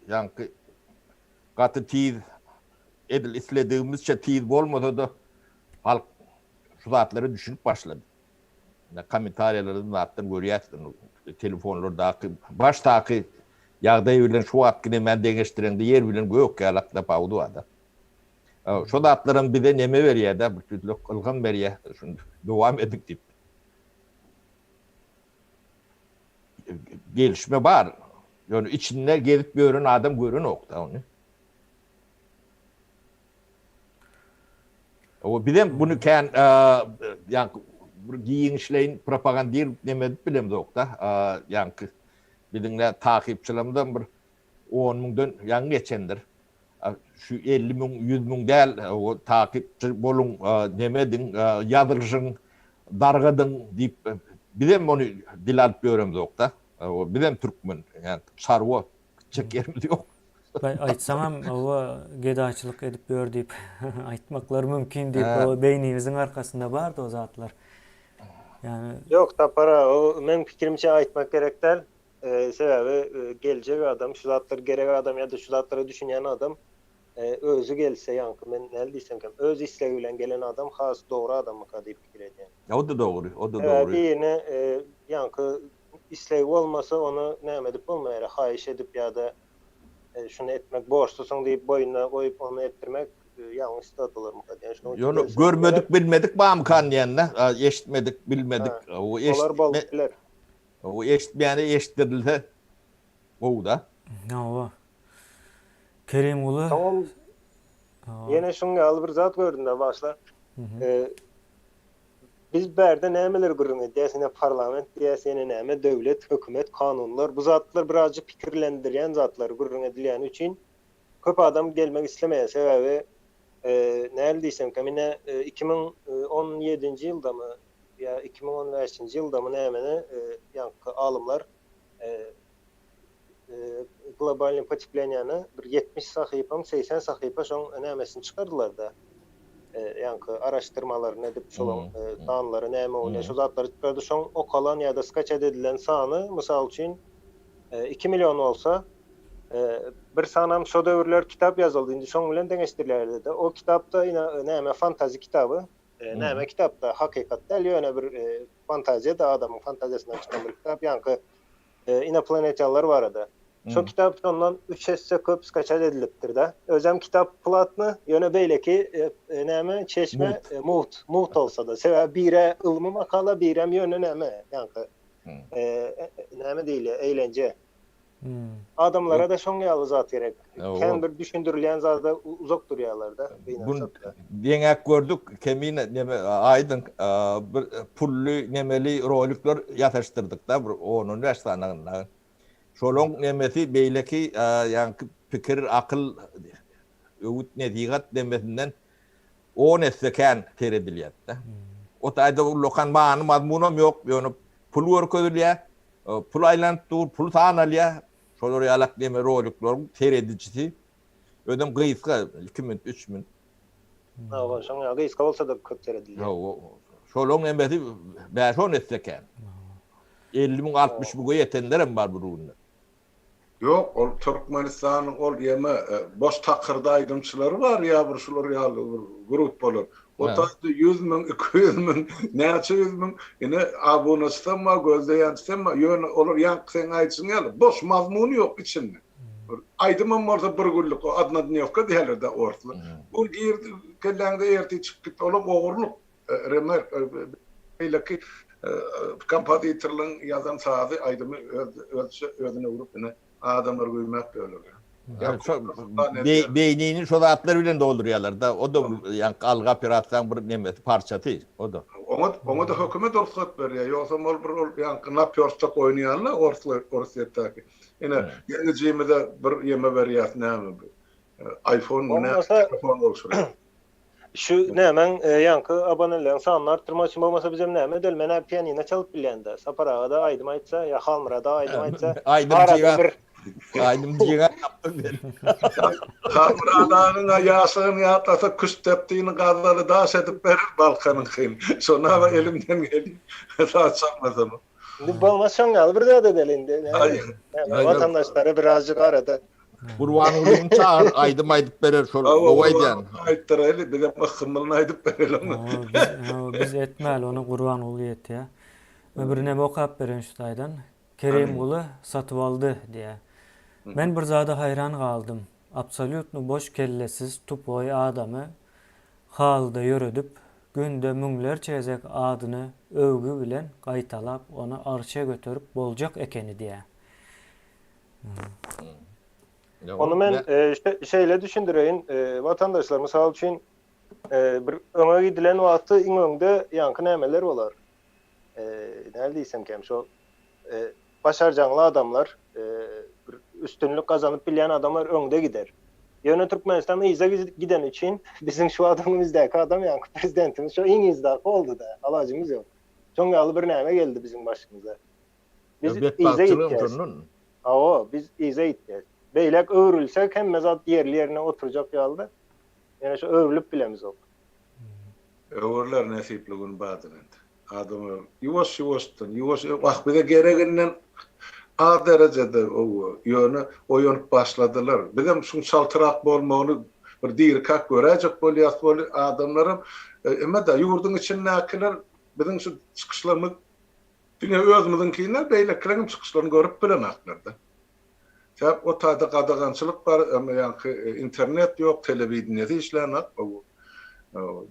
ýaňky gaty tiz edil isledigimizçe tiz bolmasa-da halk şu zatlara düşünip başlady. Kommentariýalardan zatdan görýäs telefonlardaky başdaky ýagdaý bilen şu wagtky nemäni deňeşdireňde ýer bilen gök ýalak tapawudy barda. Şo zatlaram bize neme berýär-de, bir tüýsli ylham berýär, şuny dowam ediň diýip. Gelişme bar. Ýöne içinde gezip ýören adam görenok-da ony. O bizem bunu kän ýaňky bir giňişleýin propagandir neme edip bilemzok-da. Ýaňky biziň nä takypçylarymyzam bir 10 müňden ýaňy geçendir. Şu 50 müň, 100 müň däl, o takypçy boluň, neme ediň, ýazylyşyň, dargadyň diýip bizem ony dil alyp ýöremzok-da. Bizem türkmen, ýa çarwa gitjek ýerimiz ýok. Baý aýtsaňam oba gedaýçylyk edip ýör diýip aýtmaklary mümkin diýip o beýnimiziň arkasynda bardy o zatlar. Ýani Ýok Sapar aga o meň pikirimçe aýtmak gerek däl. Sebäbi geljek adam şu zatlar gerek adam ýa-da şu zatlara düşünýän adam özi gelse ýaňky men näl diýsemkäm öz islegi bilen gelen adam has dogry adammyka diýip pikir edýän. O-da dogry, o-da dogry. Sebäbi birine ýaňky islegi bolmasa ony näme edip bolmaýar haýyş edip ýa-da şuny etmek borçlusyň diýip boýnuna goýup ony etdirmek ýalňyş zat bolarmyka diýen şonuň üçin Ýöne görmedik bilmedik barmykan diýende eşitmedik bilmedik olar bolup biler. O eşitmeýäne eşitdirilse gowy-da. Hawa. Kerimguly. Soňam ýene şuň ýaly bir zat gördüm-de başla. Biz bärde nämeler gürrüň edýäs, ine parlament diýýäs, ýene näme, döwlet, hökümet, kanunlar, bu zatlar birazjyk pikirlendirýän zatlar gürrüň edilýäni üçin köp adam gelmek islemeýär. Sebäbi. Näl diýsemkäm, ine 2017-nji ýyldamy ýa 2015-nji ýyldamy nämeni ýaňky alymlar globalnyý potepleniýany bir 70 sahypamy, 80 sahypa şoň nämesini çykardylar-da. Ýaňky araşdyrmalaryny edip şolaň sanlary näme bolýar, şo zatlary çykardy. Şoň okalan ýa-da skaçat edilen sany, mysal üçin, 2 million bolsa, Bir sanam şo döwürler kitap ýazyldy, indi şoň bilen deňeşdirilýärdi-de. O kitapda ine näme fantazi kitaby. Näme kitapda hakykat däl, ýöne bir fantaziýa-da adamyň fantaziýasyndan çykan bir kitap, ýaňky inoplanetýanlar barada. Şo kitap şondan üç esse köp skaçat edilipdir-de. Özem kitap platny, ýöne beýleki näme çeşme mugt, mugt bolsa-da. Sebäbi biri ylmy makala, birem ýöne näme, ýaňky näme diýilýär, eýlenje. Adamlara-da şoň ýaly zat gerek. Kän bir düşündirilýän zada uzak durýarlar-da, gynansak-da. Deňäp gördük, Kemine neme Aýdyň bir pully nemeli rolikler ýasaşdyrdyk-da bir on-on bäş sany. Şolaň nemesi beýleki ýaňky pikir, akyl, öwüt-nesihat nemesinden on esse kän seredilýär-de. O taýda ullakan many-mazmunam ýok, ýöne pul görkezilýär. Pul aýlanyp dur, pul sanalýar. Şolar ýalak neme rolikleriň seredijisi. Özem gysga, 2 minut, 3 minut. Hawa, şoň ýaly gysga bolsa-da köp seredilýär. Hawa, şolaryň nemesi bäş-on esse kän. 50 müň, 60 müňe ýetenlerem bar bir günde. Ýok, ol Türkmenistanyň ol ýeme boş takyrdy aýdymçylary bar ýa bir şular ýaly bir gruppalar. O taýda 100 müň, 200 müň, näçe ýüz müň ine abunaçysam bar, gözleýänçisem bar. Ýöne olar ýaňky seň aýdyşyň ýaly boş mazmuny ýok içinde. Bir aýdymam bolsa bir günlük o odnodnewka diýerler-dä orslar. Bu girdi kelläňde ertir çykyp gitdi olam ogurlyk. Remerk beýleki kompozitorlaryň ýazan sazy, aýdymy özçe özüne öwrüp ine adamlar güýmäp ýörler. Beýnini şo zatlar bilen doldurýarlar-da. O-da ýaňky algy operasiýaň bir nemesi, parçasy o-da. Oňa oňa-da hökümet rugsat berýär. Ýogsam ol bir ol ýaňky napýorstak oýnaýanlar orslar Orsýetdäki. Ine ýeňijimize bir ýeme berýäs näme bu. Iphone mu näme telefon gowşurýar. Şu nämäň ýaňky aboneleriň sanyny artdyrmak üçin bolmasa bizem näme edeli menä pianino çalyp bilýända Sapar agada aýdym aýtsa ýa Halmyrat aga aýdym aýtsa arada bir Aýdym jyga tapdyň sen. Halmyrat agaň ýaşlygyny ýatlasa küştdepdini gazaly daş edip berer Balkanyňkyny. Şonaba elimden gelýär. Saz çalmasam. Indi bolmaz şoň ýaly bir zat edeli indi. Watandaşlara birazjyk arada Gurbangulyny çagyr aýdym aýdyp berer şol gowy aýdýan. Aýtdyraýly bizem ysgynlygyny aýdyp bereli oňa. Biz etmäli ony Gurbanguly etýä. Men bir neme okap bereýin şu taýdan. Kerimguly satyp aldy diýä. Men bir zada haýran galdym. Absolýutno boş kellesiz tupoý adamy halyda ýöredip, günde müňlerçe gezek adyny öwgi bilen gaýtalap ony arşa göterip boljak ekeni diýä. Ony men şeýle düşündireýin, watandaşlar, mysal üçin, bir öňe gidilen wagty iň öňde ýaňky nämeler bolar? Näme diýsemkäm, şo başarjaňly adamlar, bir üstünlik gazanyp bilýän adamlar öňde gider. Ýöne Türkmenistan yza gideni üçin biziň şu wagt öňümizdäki adam ýaňky prezidentimiz şo iň yzdaky boldy-da, alajymyz ýok. Şoň ýaly bir näme geldi biziň başymyza. Biz yza gitýäs. Hawa, biz yza gitýäs. Beýläk öwrülsek hemme zat ýerli-ýerine oturjak ýaly-da. Ýöne şo öwrülip bilemizok. Öwrüler nesipli gün bardyr indi. Adamlar ýuwaş-ýuwaşdan, ýuwaş, wah bize gereginden az derejede ýöne oýanyp başladylar. Bizem şuň çaltrak bolmagyny bir dirikäk göräýjek bolýas weli adamlaram eme-de ýurduň içindäkiler biziň şu çykyşlarymyz Diňe özümiziňkini däl, beýlekileriňem çykyşlaryny görüp bilenaklar-da. Sebäp o taýda gadagançylyk bar, ýaňky internet ýok, telewideniýesi işlänok.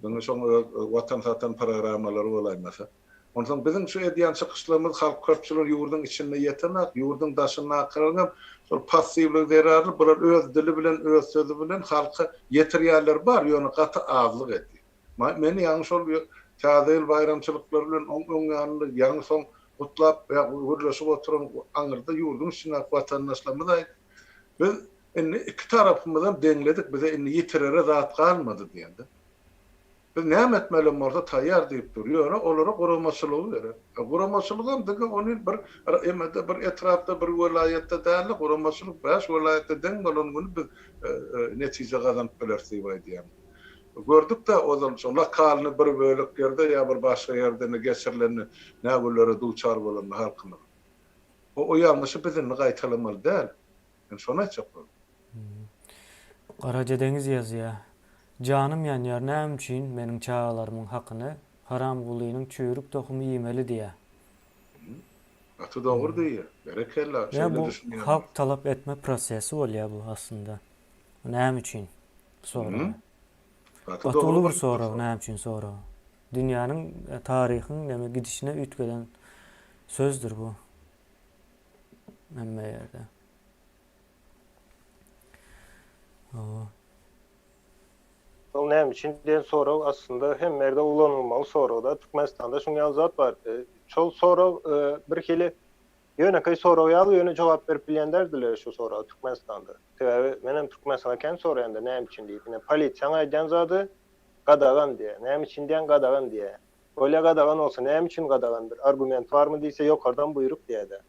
Diňe şoň öz watan satan programmalary bolaýmasa. Onsoň biziň şu edýän çykyşlarymyz halk köpçülige ýurduň içinde ýetenak, ýurduň daşyndakylaryňam şol passiwligi zerarly bular öz dili bilen, öz sözi bilen halka ýetirýänleri bar, ýöne gaty azlyk edýär. Men ýaňy şol Täze ýyl baýramçylyklary bilen oň öň ýanynda ýaňy soň gutlap ýa gürleşip oturan aňyrda ýurduň içindäki watandaşlarymyz aýtdy. Biz. Indi iki tarapymyzam deňledik, bize indi ýitirere zat galmady diýende. Biz näme etmelem bolsa taýýar diýip dur. Ýöne olara guramaçylygy gerek. E, guramaçylygam diňe ony bir emede bir etrapda, bir welaýatda däl-de, guramaçylyk bäş welaýatda deň bolan güni biz netije gazanyp bileris diýip aýdýan. Gördük-dä ozal şo lokalny bir bölek ýerde ýa bir başga ýerde indi geçirilende nägünlere duçar bolanyny halkymyz. O o ýalňyşy biz indi gaýtalamaly däl. Men şony aýtjak boldum. Garaja Deňiz ýazýar. Janym ýanýar näme üçin meniň çagalarymyň hakyny Haramgulynyň çüýrük tohumy iýmeli diýýär. Gaty dogry diýýär. Berekella, Ýa şeýle bu düşünýän halk bolsa. talap etme prosesi bolýar bu aslynda. Näme üçin soragy. Gaty Gaty dogry uly bir goýupdyr sorag sorag. näme üçin soragy. Dünýäniň taryhyň näme gidişine üýtgeden sözdür bu. Hemme ýerde. Hawa. Ol näme üçin diýen sorag aslynda hemme ýerde ulanylmaly sorag-da. Türkmenistanda şuň ýaly zat bar. Şol sorag birhili ýönekeý sorag ýaly, ýöne jogap berip bilýän däldiler şu soraga Türkmenistanda. Sebäbi menem Türkmenistanda kän soraýan-da näme üçin diýip. Ine polisiýaň aýdýan zady gadagan diýýär. Näme üçin diýýän gadagan diýýär. Bolýa gadagan bolsa näme üçin gadagan bir argument barmy diýse ýokardan buýruk diýýär-de.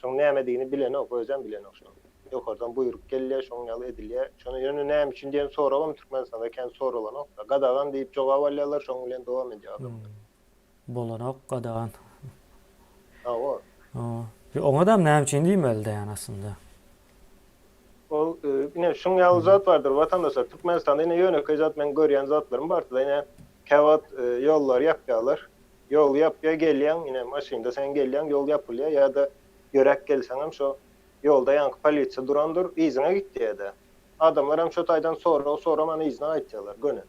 Şoň nämedigini bilenok, özem bilenok şony. Ýokardan buýruk gelýär, şoň ýaly edilýär. Şony ýöne näme üçin diýen soragam Türkmenistanda kän soralanok-da. Gadagan diýip jogap alýarlar, şoň bilen dowam edýär adamlar. Bolanok gadagan. Hawa. Hawa. Oňadam näme üçin diýmeli-dä ýani aslynda. Ol ine şuň ýaly zat bardyr watandaşlar Türkmenistanda ine ýönekeý zat men görýän zatlarym bardyr ine käwagt ýollary ýapýarlar. Ýol ýapýar gelýäň ine maşynda sen gelýäň ýol ýapylýar ýa-da ýöräp gelseňem şo ýolda ýaňky polisiýa durandyr yzyňa git diýýär-de. Adamlaram şo taýdan sorag soraman yzyna gaýtýarlar göni.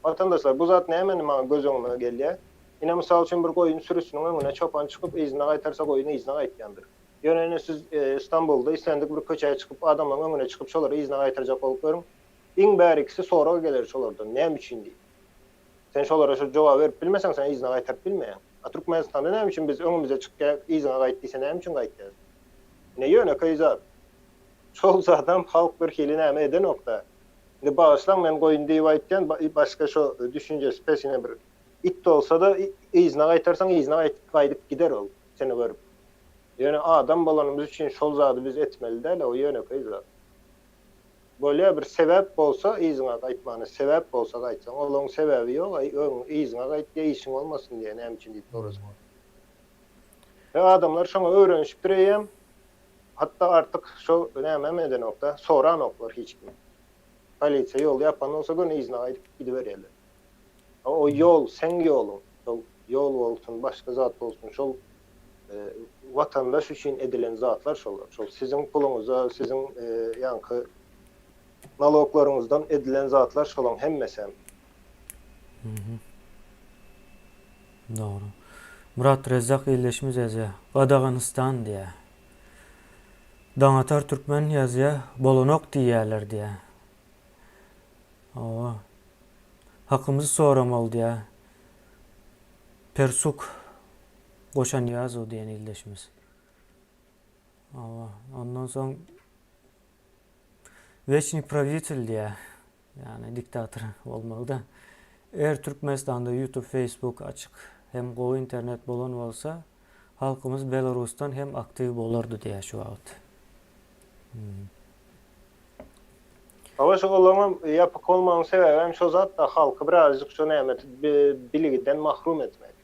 Watandaşlar bu zat näme indi maňa göz öňüme gelýär. Ine mysal üçin bir goýun sürüsiniň öňüne çopan çykyp yzyna gaýtarsa goýun yzyna gaýtýandyr. Ýöne ine siz Stambulda islendik bir köçä çykyp adamlaryň öňüne çykyp şolary yzyna gaýtarjak bolup görüň. Iň bärikisi sorag geler şolardan näme üçin diýip. Sen şolara şu jogaby berip bilmeseň sen yzyna gaýtaryp bilmeýäň. A Türkmenistanda näme üçin biz öňümize çykýa yzyňa gaýt diýse näme üçin gaýtýas? Ine ýönekeý zat. Şol zadam halk bir hili näme edenokda. Indi bagyşlaň men goýun diýip aýtýan başga şo düşünjesi pes ine bir it bolsada yzyna gaýtarsaň yzyna gaýdyp gider ol seni görüp. Ýöne adam bolanymyz üçin şol zady biz etmeli däl o ýönekeý zat. Bolýa bir sebäp bolsa yzyňa gaýtmana sebäp bolsa gaýtsaň olaň sebäbi ýok aý öň yzyňa gaýt diýä işiň bolmasyn diýä näme üçin diýip sorasaň. We adamlar şoňa öwrenişipdir eýýäm hatda artyk şo nämem edenokda soranoklar hiç kim. Polisiýa ýoly ýapan bolsa göni yzyna gaýdyp gidiberýärler. O ýol seň ýoluň şol ýol bolsun başga zat bolsun şol watandaş üçin edilen zatlar şolar. Şol siziň puluňyza, siziň ýaňky naloglaryňyzdan edilen zatlar şolaň hemmesem. Dogry. Murat Rezzak ildeşimiz ýazýar. Gadaganystan diýýär. Daňatar Türkmen ýazýar. Bolanok diýýärler diýýär. Hawa. Hakymyzy soramaly diýýär. Persuk Goşanyýazow diýen ildeşimiz. Hawa, ondan soň Weçnyý prawitel diýýär. Ýagny diktator bolmaly-da. Eger Türkmenistanda YouTube, Facebook açyk hem gowy internet bolan bolsa, halkymyz Belarusdan hem aktiw bolardy diýýär şu wagt. Hawa şu olaňam ýapyk bolmagyň sebäbi hem şo zatda halky birazjyk şo näme biligiden mahrum etmek.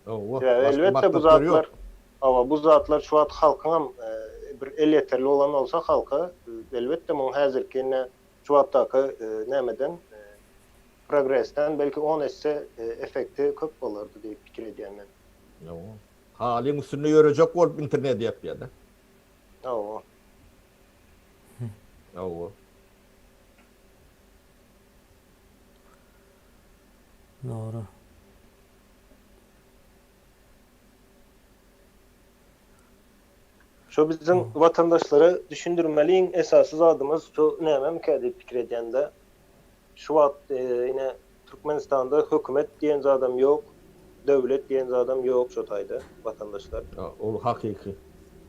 Hawa, Sebäbi başga elbetde bu maksatlary zatlar ýok. hawa bu zatlar şu wagt halkyňam bir elýeterli bolan bolsa halka elbetde muň häzirki ine şu wagtdaky nämeden progresden belki on esse efekti köp bolardy diýip pikir edýän men. Hawa. Halyň üstünde ýörejek bolup internet ýapýar-da. Hawa. Hawa. Dogry. Şo biziň watandaşlara düşündirmeli iň esasy zadymyz şu nämemikä diýip pikir edýän-de. Şu wagt ine Türkmenistanda hökümet diýen zadam ýok, döwlet diýen zadam ýok şo taýda watandaşlar. Ol hakyky.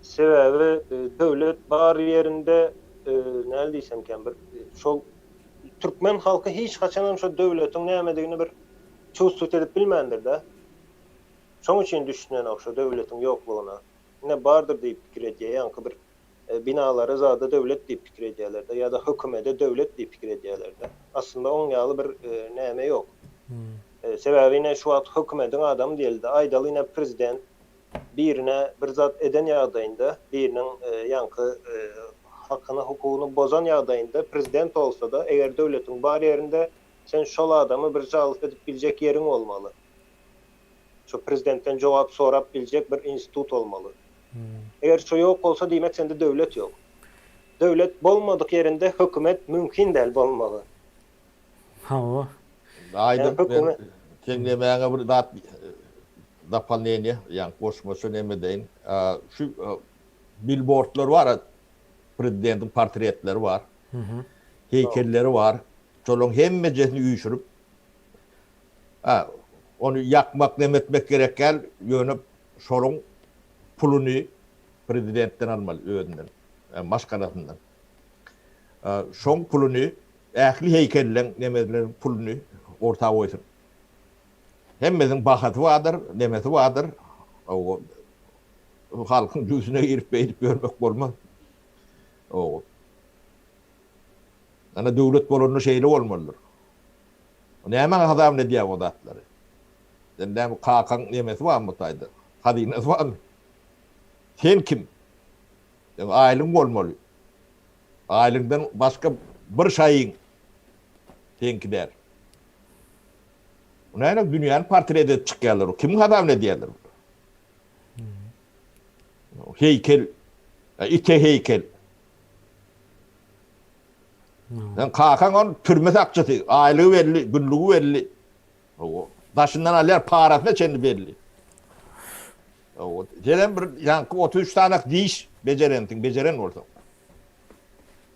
Sebäbi döwlet bar ýerinde. näl diýsemkäm bir şol türkmen halky hiç haçanam şo döwletiň nämedigini bir çувствовать edip bilmändir-de. Şoň üçin düşünenok şo döwletiň ýoklugyna. Ine bardyr diýip pikir edýär, ýaňky bir binalary zada döwlet diýip pikir edýärler-de ýa-da hökümede döwlet diýip pikir edýärler-de. Aslynda oň ýaly bir näme ýok. Sebäbi ine şu wagt hökümediň adamy diýeli-de, aýdaly ine prezident birine bir zat eden ýagdaýynda, biriniň ýaňky hakyny, hukugyny bozan ýagdaýynda prezident bolsa-da, eger döwletiň bar ýerinde sen şol adamy bir žalyp edip biljek ýeriň bolmaly. Şo prezidentden jogap sorap biljek bir institut bolmaly. Eger şo ýok bolsa diýmek sende döwlet ýok. Döwlet bolmadyk ýerinde hökümet mümkin däl bolmagy. Hawa. Aýdyň men seň nemäňe bir zat dopolneniýe ýa goşmaça neme edeýin. Şu bilbordlar bar prezidentiň portretleri bar. Heýkelleri bar. Şolaryň hemmejesini üýşürip ony ýakmak neme etmek gerek däl, ýöne şolaryň puluny prezidentden almaly özünden, maşgalasyndan. Şoň puluny Ähli heýkelleň nemeleriň puluny orta goýsun. Hemmesiniň bahasy bardyr, nemesi bardyr. Halkyň jübüsine girip beýdip ýörmek bolmaz. Ana döwlet bolanda şeýle bolmalydyr. Nämäň hasabyna edýäň o zatlary? Sen näme kakaň nemesi barmy bu taýda? Hazynasy barmy? Sen kim? Seň aýlygyň bolmaly. Aýlygyňdan başga bir şaýyň seňki däl. Bu näme dünýäni portret edip çykýarlar. Kimiň hasabyna edýärler bular? Heýkel, ite heýkel. Sen kakaň on türme sakçysy, aýlygy belli, günlügi belli. Daşyndan alýar, parasyna çenli belli. Senem bir ýaňky 33 sanak diş bejerensiň, bejeren bolsaň.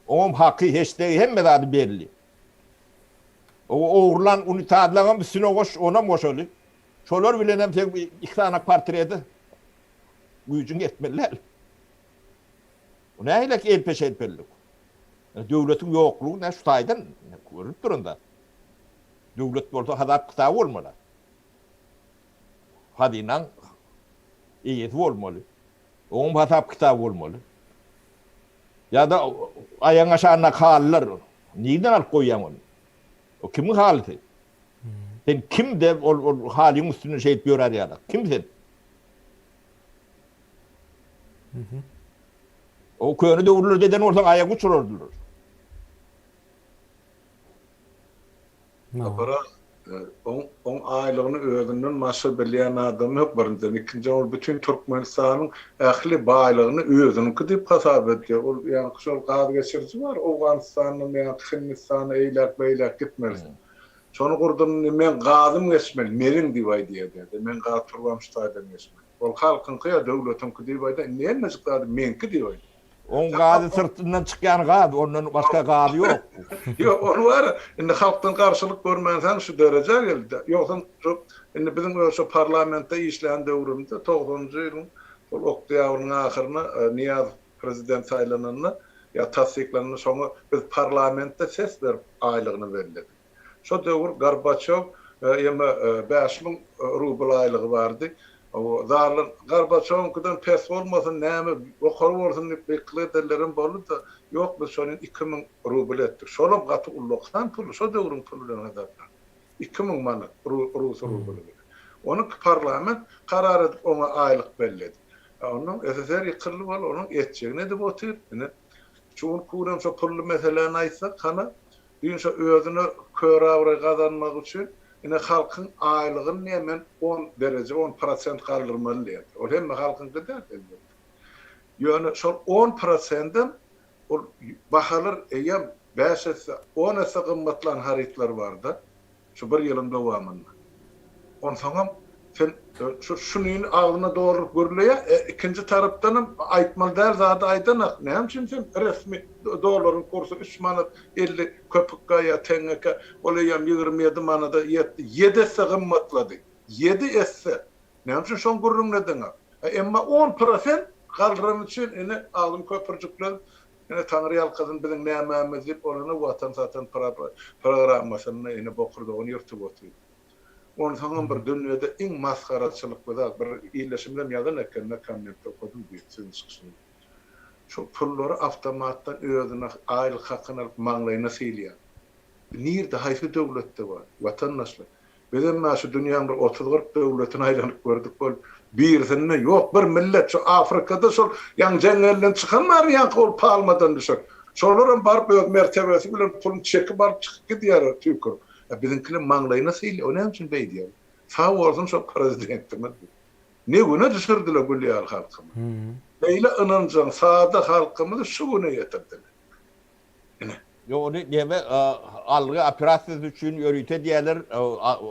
Oňam haky, heşdegi hemme zady belli. O ogurlan unitazlaňam üstüne goş, onam goşaly. Şolar bilenem seň iki sanak portreti güýjüň ýetmeli däl. Bu nähili elpe-şelpelilik? Döwletiň ýoklugy nä şu taýdan görünip duran zat. Döwlet bolsa hasap-kitaby bolmaly. Hazynaň eýesi bolmaly. Oňam hasap-kitaby bolmaly. Ýa-da aýagyň aşagyndaky halylar, nirden alyp goýýaň ony? O kimiň halysy? Sen kim de ol ol halyň üstünde şeýdip ýörär ýaly? Kim sen? O köne döwürlerde eden bolsaň aýagyňy uçurardylar. Sapar oň oň aýlygyny özünden başga bilýän adam ýok birinjiden. Ikinjiden ol bütin Türkmenistanyň ähli baýlygyny özüniňki diýip hasap edýär. Ol ýaňky şol gaz geçiriji bar Owganystandan ýaňky Hindistana eýläk beýläk gitmeli. Şony gurdum indi meň gazym geçmeli meniň diýip aýdýar diýdi. Meň gaz turbam şu taýdan geçmeli. Ol halkyňky ýa döwletiňki diýip aýdýar. Indi hemmejik zady meňki diýip aýdýar. Oň gazy syrtyndan çykýan gaz, ondan başga gazy ýok. Ýok, ol bar, indi halkdan garşylyk görmänsoň şu derejä geldi. Ýogsam şu indi biziň öz şo parlamentde işlän döwrümizde togsanynjy ýylyň şol oktýabrynyň ahyryna Nyýazow prezident saýlananda ýa tassyklananda şoňa biz parlamentde ses berip aýlygyny belledik. Şo döwür Gorbaçew ýeme 5000 rubl aýlygy bardy. Zarlar Gorbaçewiňkiden pes bolmasyn, näme ýokary bolsun diýip gykylyk edenlerem boldy-da, ýok biz şony 2000 rubl etdik. Şolam gaty ullakan pul, şo döwrüň puly bilen hasaplaň. 2000 manat rus rubly bilen. Ony parlament karar edip oňa aýlyk belledi. Onnoň SSR ýykyldy bol, onuň etjegini edip otyr. Ine, şu günki günem şo pully meseläni aýtsak, hana, Düýn şo özüne kör abraý gazanmak üçin ine halkyň aýlygyny diýýär men on dereje on prosent galdyrmaly diýýär. Ol hemme halkyňky däl elbetde. Ýöne şol on prosendem ol bahalar eýýäm bäş esse on esse gymmatlan harytlar barda şu bir ýylyň dowamynda. Onsoňam sen şu şunyny agzyna dolduryp gürleýä, e, ikinji tarapdanam aýtmaly däl zady aýdanak. Näme üçin sen resmi dollaryň kursy üç manat 50 köpükkä ýa teňňekä, ol eýýäm 27 manada ýetdi. Ýedi esse gymmatlady. Ýedi esse. Näme üçin şoň gürrüňini edeňok? E, emma 10 prosent galdyran üçin ine agzyny köpürjiklenip. Ine Taňry ýalkasyn biziň nämämiz diýip ol ine Watan satan programmasynda ine bokurdagyny ýyrtyp otyr. Onsoňam bir dünýede iň masgaraçylykly zat bir ildeşimizem ýazan ekende kommentde okadym diýip siziň çykyşyňyzy. Şol pullary awtomatdan özüne aýlyk hakyny alyp maňlaýyna sylýar. Nirde haýsy döwletde bar watandaşlar. Bizem-ä şu dünýäň bir otuz-kyrk döwletini aýlanyp gördük, ol birisinde ýok, bir millet şu Afrikada şol ýaňy jeňňelden çykan barmy ýaňky ol palmadan düşen, şolaram baryp öz mertebesi bilen puluny çekip alyp çykyp gidýärler tüýkürip. A biziňkiler maňlaýyna sylýar, o näme üçin beýdýär? Sag bolsun şol prezidentimiz. Ne güne düşürdiler gül ýaly halkymyzy. Beýle ynanjaň sada halkymyzy şu güne ýetirdiler. Ine. Ýok ony neme algy operasiýasy üçin ýörite edýärler,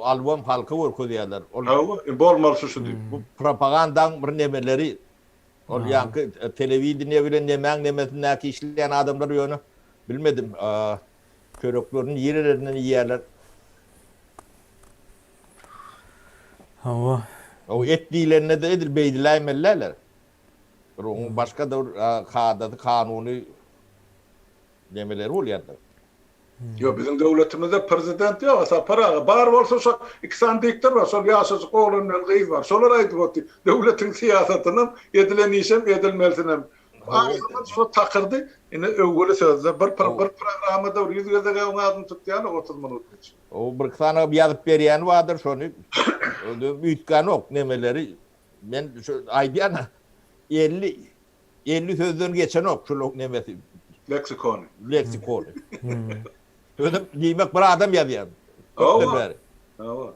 albom halka görkezýärler. Ol Hawa, bolmalysy şu diýip. Bu propagandaň bir nemeleri. Ol ýaňky telewideniýe bilen nemäň nemesindäki işleýän adamlar ýöne bilmedim. Çöreklerini nirelerinden iýýärler. Hawa. O et diýlende-de edil beýdiläýmeliläler. Bir onuň başga-da bir kadasy, kanuny nemeleri bolýandyr. Ýok, biziň döwletimizde prezident ýok, Sapar aga. Bar bolsa şo iki sany diktor bar, şol ýaşajyk oglan bilen gyz bar. Şolar aýdyp otyr. Döwletiň syýasatynam, edilen işem, edilmelisinem. Agzyndan şo takyrdy. Ine öwgüli sözler. Bir bir programmada bir ýüz gezek oň adyny tutýarlar 30 minutyň içinde. O bir iki sany ýazyp berýäni bardyr şony. Üýtgänok nemeleri. Men şu aýdýan 50 50 sözden geçenok şul nemesi. Leksikony. Leksikony. Özüm diýmek bir adam ýazýar. Hawa. Hawa.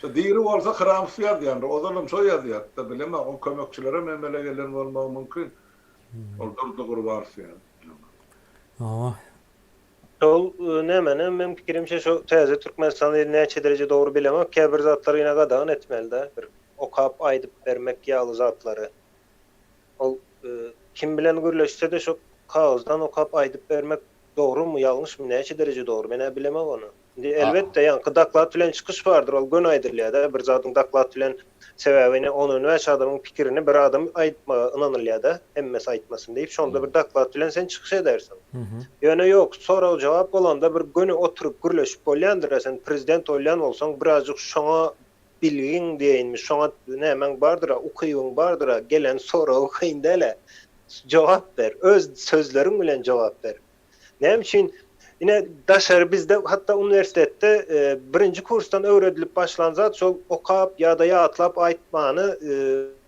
Şu diri bolsa Hramsow ýazýandyr. Ozalam şo ýazýardy-da, bilemok, oň kömekçilerem emele gelen bolmagy mümkin. Ol Durdy Gurbanow ýaly. Hawa. Şol nämeni meň pikirimçe şu täze Türkmenistan ýeri näçe dereje dogry bilemok käbir zatlary ýene gadagan etmelidä bir okap aýdyp bermek ýaly zatlary ol kim bilen gürleşsede şu kagyzdan okap aýdyp bermek dogrymy ýalňyşmy näçe dereje dogry menä bilemok ony. Indi elbetde ýaňky doklad bilen çykyş bardyr, ol göni aýdylýar-da, bir zadyň doklad bilen, sebäbi ine on-on bäş adamyň pikirini bir adam aýtmaga ynanylýar-da, hemmesi aýtmasyn diýip, şonda bir doklad bilen sen çykyş edersiň. Ýöne ýok, sorag-jogap bolanda bir göni oturyp gürleşip bolýandyr-a, sen prezident bolýan bolsaň, birazjyk şoňa bilgiň diýeýinmi, şoňa nämäň bardyr-a, ukybyň bardyr-a, gelen soraga kyn däl-ä, jogap ber, öz sözleriň bilen jogap ber. Näme üçin? Ine, daşary bizde hatda uniwersitetde birinji kursdan öwredilip başlan zat şol okap ýa-da ýatlap aýtmany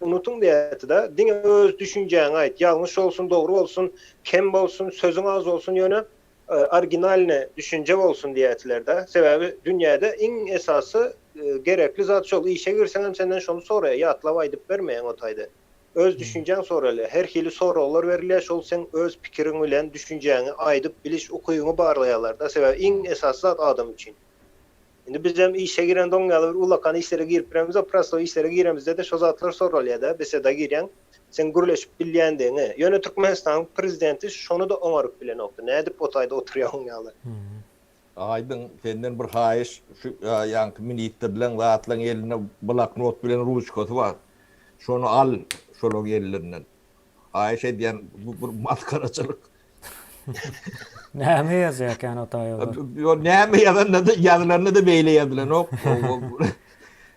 unutyň diýýärdi-de. Diňe öz düşünjäňi aýt. Ýalňyş bolsun, dogry bolsun, kem bolsun, sözüň az bolsun, ýöne originalnyý düşünje bolsun diýýärdiler-de. Sebäbi dünýäde iň esasy gerekli zat şol. Işe girseňem senden şony soraýar, ýatlap aýdyp bermeýäň o taýda. Öz düşünjäň soralýar. Her hili soraglar berilýär, şol seň öz pikiriň bilen düşünjäňi aýdyp biliş ukybyňy barlaýarlar-da. Sebäbi iň esasy zat adam üçin. Indi bizem işe girende oň ýaly bir ullakan işlere girip biremizok, prostoý işlere giremizde-de şo zatlar soralýar-da, beseda girýäň, seň gürleşip bilýändigiňi. Ýöne Türkmenistanyň prezidenti şony-da oňaryp bilenokdy. Nädip o taýda oturýar oň ýaly. Aýdyň senden bir haýyş şu ýaňky ministrleň zatlaň elinde bloknot bilen ruçkasy bar şony al şolaň ellerinden haýyş edýän bu bir masgaraçylyk. Näme ýazýarkan o taý olar? Ýok näme ýazanda-da ýazylanda-da beýle ýazylanok.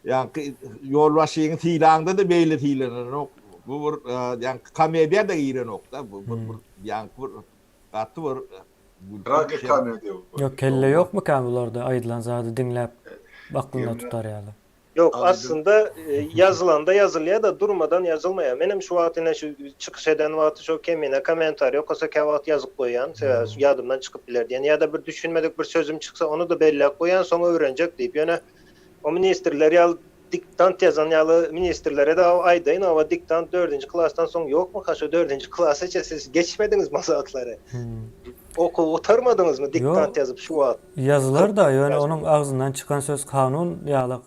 Ýaňky ýolbaşçyňy sylaňda-da beýle sylananok. Bu bir ýaňky komediýa-da girenok-da. Bu bir ýaňky bir gaty bir Tragikomediýa bu. Ýok kelle ýokmyka bularda aýdylan zady diňläp aklynda tutar ýaly. Ýok aslynda ýazylanda ýazylýada durmadan ýazylmaýar. Menem şu wagt ine şu çykyş eden wagty şo kemine kommentariý okasa käwagt ýazyp goýýan sebäbi ýadymdan çykyp biler diýen ýa-da bir düşünmedik bir sözüm çyksa ony-da belläp goýýan soň öwrenjek diýip ýöne o ministrler ýaly Diktant ýazan ýaly ministrlere dagy aýdaýyn hawa diktant dördünji klasdan soň ýokmyka şo dördünji klasa siz geçmediňizmi o zatlary? Okuwy gutarmadyňyzmy diktant ýazyp şu wagt? Ýazylar-da ýöne onuň agzyndan çykan söz kanun ýaly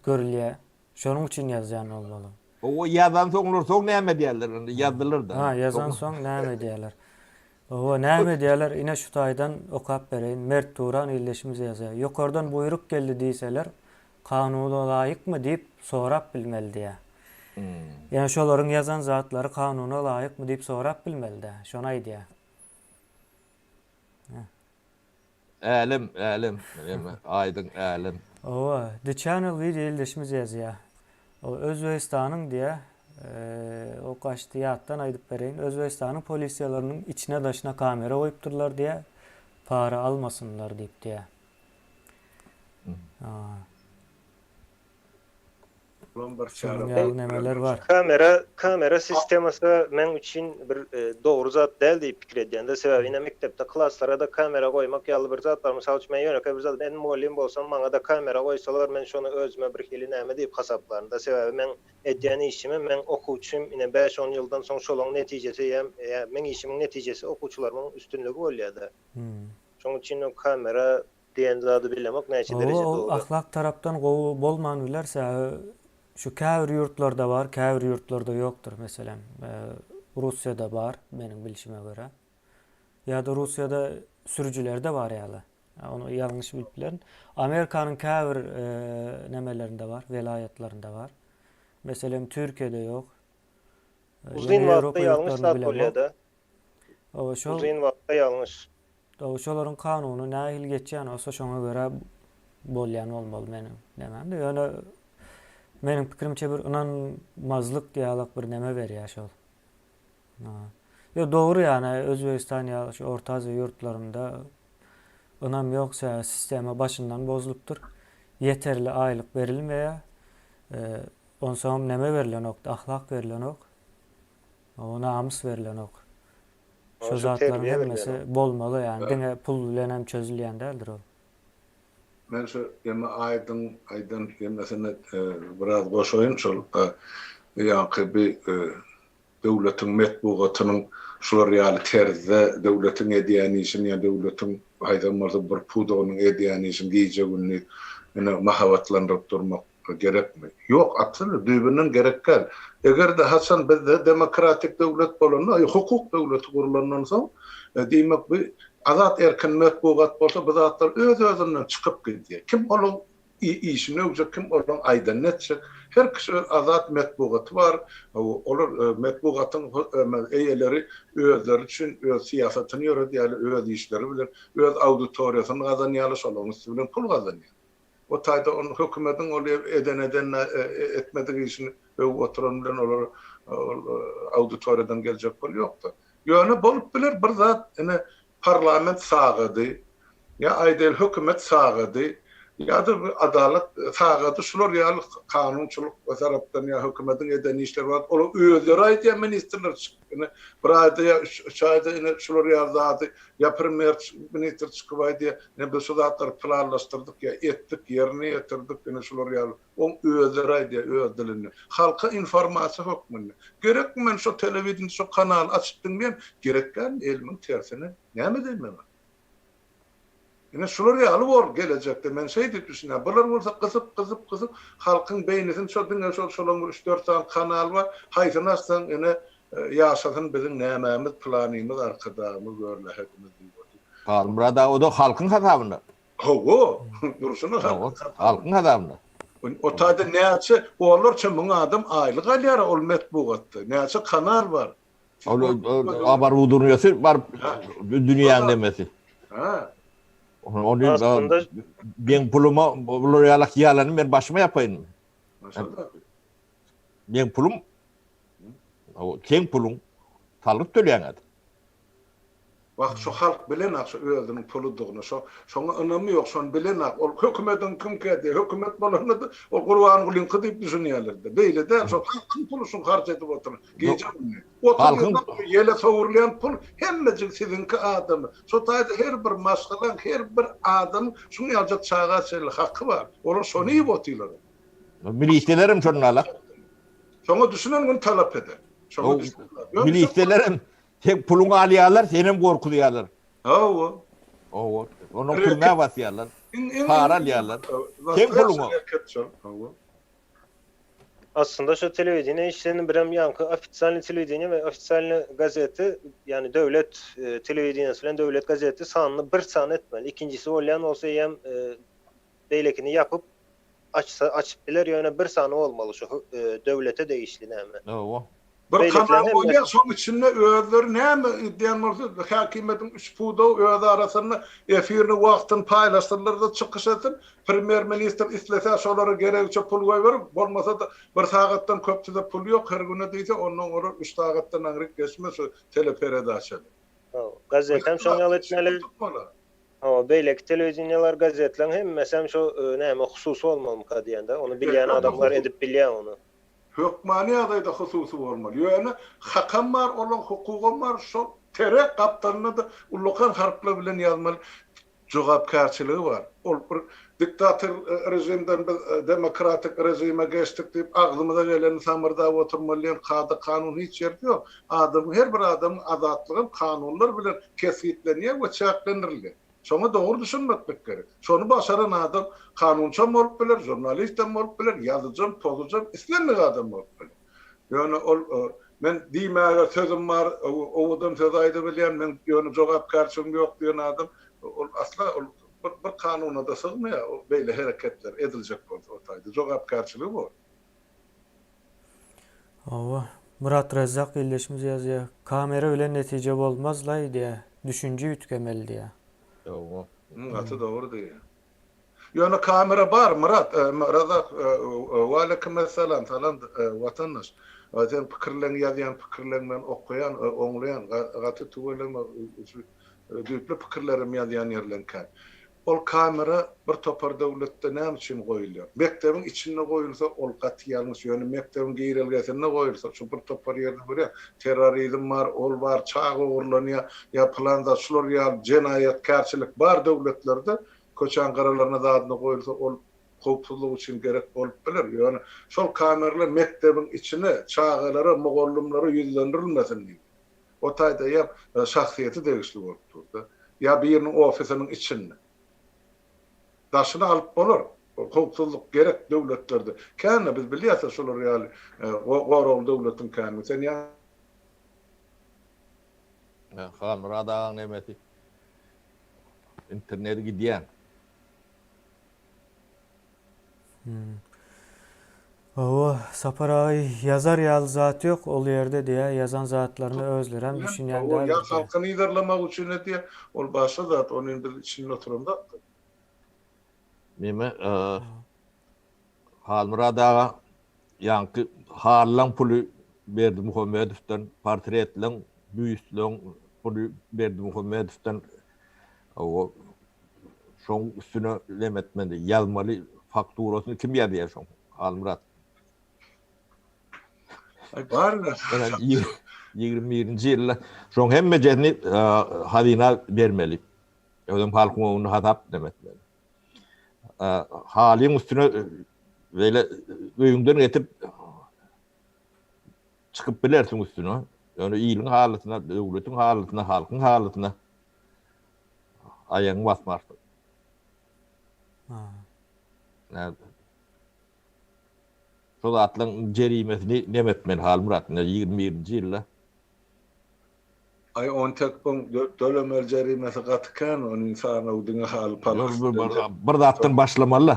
görülýär. Şonuň üçin ýazýan bolmaly. Hawa ýazansoňlar soň näme edýärler indi ýazdylar-da. Ha ýazansoň näme edýärler. Hawa näme edýärler ine şu taýdan okap bereýin Mert Turan ildeşimiz ýazýar. Ýokardan buýruk geldi diýseler Kanunalaýykmy diýip sorap bilmeli diýýär. Ýöne şolaryň ýazan zatlary kanuna laýykmy diýip sorap bilmeli-dä. Şony aýdýar. Älem, älem, aýdyň älem. Hawa, The Channel video ildeşimiz ýazýar. O Özbegistanyň diýýär, o gaçdy ýatdan aýdyp bereýin. Özbegistanyň polisiýalarynyň içine daşyna kamera goýupdyrlar diýýär, para almasynlar diýip diýýär. Şunuň ýaly nemeler bar. Kamera kamera sistemasy meň üçin bir dogry zat däl diýip pikir edýän-de. Sebäbi ine mekdepde klaslara-da kamera goýmak ýaly bir zat bar. Mysal üçin men ýönekeý bir zat men mugallym bolsam maňa-da kamera goýsalar men şony özüme bir hili näme diýip hasaplaryn-da. Sebäbi meň edýän işimi meň okuwçym ine bäş-on ýyldan soň şolaň netijesi ýa meň işimiň netijesi okuwçylarymyň üstünligi bolýa-da. Şoň üçin o kamera Diýen zady bilemok näçe Hawa dereje ol dogry. ahlak tarapdan gowy bolman biler sebäbi şu käbir ýurtlarda bar käbir ýurtlarda ýokdur meselem Russiýada bar meniň bilşime görä ýa-da Russiýada sürüjilerde bar ýaly ony ýalňyş bilip bilerin Amerikanyň käbir nemelerinde bar welaýatlarynda bar meselem Türkiýede ýok Uzyn ýene wagtda Ýewropa ýalňyş ýurtlarynda zat bilemok bolýada. Hawa şol Uzyn wagtda ýalňyş. Dogry şolaryň kanuny nähili geçýän bolsa şoňa görä bolýan bolmaly meniň nememde. Ýöne meniň pikirimçe bir ynanmazlyk ýalak bir neme berýär şol. Ýo dogry ýany Özbegistan ýaly şu Orta Aziýa ýurtlarynda ynam ýok sebäbi sistema başyndan bozlupdyr. Ýeterli aýlyk berilmeýär. Onsoňam neme berilenok ahlak berilenok. O namys berilenok. Şu zatlaryň hemmesi bolmaly ýani diňe pul bilen hem çözülýän däldir ol. Men şu ýene Aýdyň aýdan hemmesine biraz goşaýyn şol ýaňky bi döwletiň metbugatynyň şular ýaly terzde döwletiň edýän işini ýa döwletiň haýsam bolsa bir pudagynyň edýän işini gije gündiz ine mahabatlandyryp durmak Gerekmi? Ýok, absolýut, düýbünden gerek däl. Eger-de haçan bizde demokratik döwlet bolanda, hukuk döwleti gurlandan soň, diýmek bu azat erkin metbugat bolsa bu zatlar öz-özünden çykyp gidýär. Kim olaň işini öwjek, kim olaň aýdanyny etjek. Her kişi öz azat metbugaty bar. Olar metbugatyň eýeleri özleri üçin öz syýasatyny ýöredýärler, öz işleri bilen, öz auditoriýasyny gazanýarlar, şolaryň üsti bilen pul gazanýarlar. O taýda ony hökümediň ol eden eden etmedik işini öwüp oturan bilen olar ol auditoriýadan geljek pul ýokda. Ýöne bolup biler bir zat ine parlament sagady ýa aýdaýly hökümet sagady ýa-da bir adalat sagady şular ýaly kanunçylyk tarapdan ýa hökümediň eden işleri bar olar özleri aýdýar ministrler çykyp ine bir aýda ýa üç aýda ine şular ýaly zady Ýa premýer ministr çykyp aýdýar, ine biz şu zatlary planlaşdyrdyk ýa etdik, ýerine ýetirdik, ine şular ýaly. Oň özleri aýdýar öz dilinde. Halka informasiýa hökmünde. Gerekmi men şo telewideniýede şo kanaly açyp diňleýän? Gerek dälmi? Elimiň tersine. Näme edeýin men ony? Ine şular ýaly bor gelejekde. Men şeý diýip düşünýän. Bular bolsa gysyp, gysyp, gysyp halkyň beýnisini şo diňe şol şolaň bir üç-dört sany kanaly bar. Haýsyny açsaň ine Ýaşasyn biziň nämämiz pylanyňyz arkadagymyz görlähedimiz diýip otyr. Halmyrat aga oda halkyň hasabyna. Hawa, durşuna halkyň hasabyna. Halkyň hasabyna. O taýda näçe onlarça müň adam aýlyk alýar ol metbugatda. Näçe kanal bar. Ol abarudurniýasy baryp dünýäň nemesi. Ha. Ony meň puluma bular ýalak ýalany men başyma ýapaýynmy? Meň pulum Seň puluň salgyt töleýäň ady. Wah şu halk bilenak şu özüniň puludygyny şo şoňa ynamy ýok şony bilenak ol hökümediň kimkä diýýär hökümet bolanda-da ol Gurbangulyňky diýip düşünýärler-de beýle däl şo halkyň puly şuny harç edip oturan gije gündiz 30 ýyldan bäri ýele sowrulýan pul hemmejigi siziňki adamlar şo taýda her bir maşgalaň her bir adamyň şuň ýaljak çaga çenli haky bar olar şony iýip otyrlar. Milisdelerem şonda alak. Şoňa düşünen gün talap eder. Şoňa düşünen. Milisdelerem sen puluňy alýarlar, senem gorkuzýarlar. Hawa. Hawa. Onuň türmä basýarlar. Para alýarlar. Seň puluňa. Hawa. Aslynda şu telewideniýe işlerini birem ýaňky ofitsialnyý telewideniýe we ofitsialnyý gazeti, ýagny döwlet telewideniýesi bilen döwlet gazeti sanyny bir san etmeli. Ikinjisi bolýan bolsa eýýäm beýlekini ýapyp. açsa açyp biler ýöne bir sany bolmaly şu döwlete degişli näme. Hawa. Bir kanal bolýar şoň içinde özleri näme edýän bolsa häkimiýetiň üç pudagy öz arasynda efirini wagtyny paýlaşsynlar-da çykyş etsin. Premýer ministr islese şolara geregiçe pul goýberip bolmasa-da bir sagatdan köp size pul ýok her güne diýse ondan olar üç sagatdan aňryk geçmez şu teleperedaçada. Hawa gazetem şoň ýaly etmeli. Hawa, beýleki telewideniýeler, gazetleň hemmesem şo näme hususy bolmalymyka diýende, ony bilýän adamlar edip bilýär ony. Hökmany ýagdaýda hususy bolmaly. Ýöne hakam bar, olaň hukugam bar, şol tere gapdalynda-da ullakan harplar bilen ýazmaly jogapkärçiligi bar. Ol bir diktator režimden biz demokratik režime geçdik diýip agzymyza gelenini samyrdap oturmaly diýen kada-kanun hiç ýerde ýok. Adamyň, her bir adamyň azatlygam kanunlar bilen kesgitlenýär we çäklendirilýär. Şoňa dogry düşünmeklik gerek. Şony başaran adam kanunçam bolup biler, žurnalistem bolup biler, ýazyjam, pozujam, islendik adam bolup biler. Ýöne ol men diýmäge sözüm bar, owadan söz aýdabilýän, meň ýöne jogapkärçiligim ýok diýen adam ol asla ol bir kanuna-da sygmaýar beýle hereketler ediljek bolsa o taýda jogapkärçiligi bor. Hawa, Myrat Rezzak ildeşimiz ýazýar, Kamera bilen netije bolmazlaý diýýär, düşünje üýtgemeli diýýär. Hawa. Gaty dogry diýýär. Ýöne kamera bar Myrat, Razak, Waleýkim essalam, salam watandaş. Sen pikirleňi ýazýan pikirleňi men okaýan, oňlaýan, gaty tüweleme düýpli pikirlerem ýazýan ýerleň kän. Ol kamera bir topar döwletde näme üçin goýulýar? Mekdebiň içinde goýulsa ol gaty ýalňyş, ýöne mekdebiň girelgesinde goýulsa, şu bir topar ýerde görýäň, terrorizm bar, ol bar, çaga ogurlanýar, ýa pylan zat, şular ýaly jenaýatkärçilik bar döwletlerde köçäň gyralaryna zadyna goýulsa ol howpsuzlyk üçin gerek bolup biler. Ýöne şol kameralar mekdebiň içine, çagalara, mugallymlara ýüzlendirilmesin diýip. O taýda ýa şahsyýete degişli bolup dur-da, ýa biriniň ofisiniň içinde. Daşyny alyp bolar. Howpsuzlyk gerek döwletlerde. Kän-de biz bilýäs-ä şolar ýaly goragly döwletiň känini. Sen ýa. Halmyrat agaň nemesi interneti gidýän. Hawa, Sapar aga ýazar ýaly zat ýok ol ýerde diýýär, ýazan zatlaryna özlerem düşünýän däldir diýýär. Ýa halkyny yzarlamak üçin edýär, ol başga zat, ony indi biz içinde oturamzok. Neme, Halmyrat aga ýaňky halylaň puly Berdimuhamedowdan, portretleň, býustleň puly Berdimuhamedowdan Hawa, şoň üstüne neme etmeli, ýazmaly fakturasyny kim ýazýar şoň, Halmyrat? Aý, bar-la. 21-nji ýylda şoň hemmejesini hazyna bermeli. Özem halkyň öňünde hasap neme etmeli. Halyň üstüne beýle öýüňden getirip çykyp bilersiň üstüne. Ýöne iliň halysyna, döwletiň halysyna, halkyň halysyna aýagyňy basmarsyň. Şo zatlaryň jerimesini neme etmeli Halmyrat, ine 21-nji ýylda. Aý ontek oň tölemeli jerimesi gaty kän ony sanaw diňe haly palas Bir zatdan başlamaly.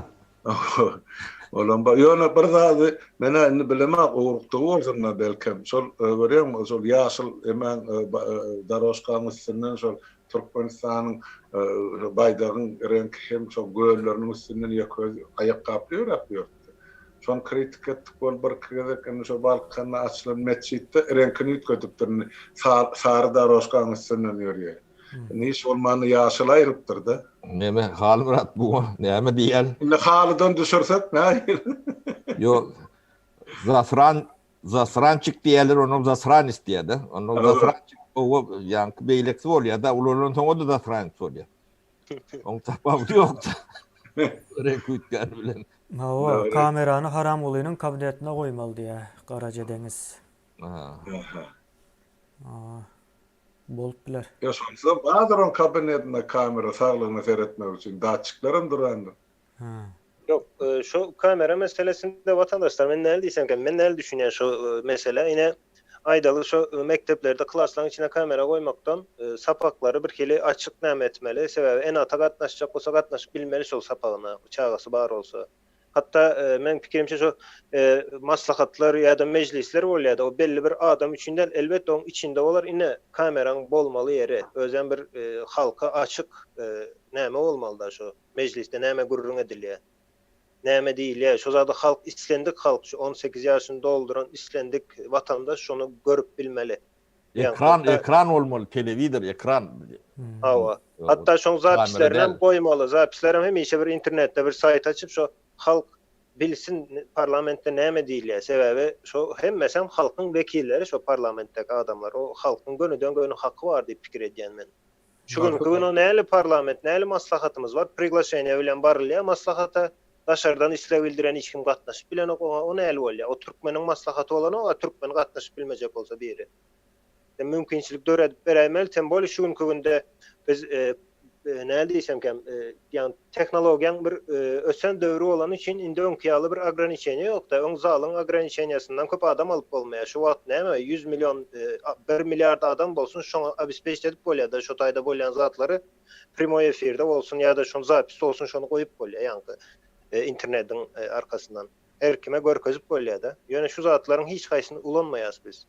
Olam bar. Ýöne bir zady men-ä indi bilemok ugrukdygy bolsun-da belkem. Şol görýäňmi şol ýaşyl emäň dorožkaň üstünden şol Türkmenistanyň baýdagyň reňki hem şol gölleriniň üstünden ýeke özi aýakgaply ýöräp ýörüpdi. Şony kritika etdik bol birki gezek indi şo Balkanda açylan metjitde reňkini üýtgedipdir indi sary dorožkaň üstünden ýörýär. Indi hiç bolmanda ýaşyl aýrypdyr-da. Neme Halmyrat buňa näme diýer? Indi halydan düşürsek nähili? Ýok. Zasran Zasrançik diýerler onam zasranis diýer-de. Ondan zasrançik owa ýaňky beýlekisi bolýar-da ulalan soň o-da zasranis bolýar. Oň tapawudy ýok-da. Reňki üýtgäni bilen. Hawa, kamerany Haramgulynyň kabinetine goýmaly diýýär Garaja Deňiz. Aha. Hawa. Bolup biler. Ýa şonsa bardyr oň kabinetinde kamera saglygyna seretmek üçin datçiklerem durandyr. Hä. Ýok, şu kamera meselesinde watandaşlar men näl diýsemkäm, men näl düşünýän şu meselä, ine aýdaly şu mekdeplerde klaslaryň içine kamera goýmakdan sapaklary birhili açyk näme etmeli, sebäbi ene-ata gatnaşjak bolsa gatnaşyp bilmeli şol sapagyna, çagasy bar bolsa. Hatda meň pikirimçe şo maslahatlar ýa-da mejlisler bolýar-da, o belli bir adam üçin däl, elbetde oň içinde bolar, ine kameraň bolmaly ýeri, özem bir halka açyk näme bolmaly-da şo mejlisde näme gürrüň edilýär, näme diýilýär, şo zady halk islendik halk şu 18 ýaşyny dolduran islendik watandaş şony görüp bilmeli. Ekran ekran bolmaly telewizor ekran. Hawa. Hatda şoň zapislerini hem goýmaly. Zapislerem hemişe bir internetde bir saýt açyp şo halk bilsin parlamentde näme diýilýär. Sebäbi şo hemmesem halkyň wekilleri şo parlamentdäki adamlar. O halkyň gönüden göni haky bar diýip pikir edýän men. Şu günki gün o näli parlament, näli maslahatymyz bar. Priglaşeniýe bilen barylýar maslahata. Daşardan isleg bildiren hiç kim gatnaşyp bilenok oňa o näli bolýa o türkmeniň maslahaty bolanok a türkmen gatnaşyp bilmejek bolsa biri sen mümkinçilik döredip beräýmeli tem boli şu günki günde biz näli diýsemkäm ýagny tehnologiýaň bir ösen döwri bolany üçin indi öňki ýaly bir ograniçeniýe ýokda öň zalyň ograniçeniýasyndan köp adam alyp bolmaýa şu wagt näme 100 million 1 milliard adam bolsun şoňa obespeçit edip bolýada şo taýda bolýan zatlary Primoý efirde bolsun ýa-da şony zapis bolsun şony goýup bolýar ýaňky internediň arkasyndan. Her kime görkezip bolýar-da. Ýöne şu zatlaryň hiç haýsyny ulanmaýas biz.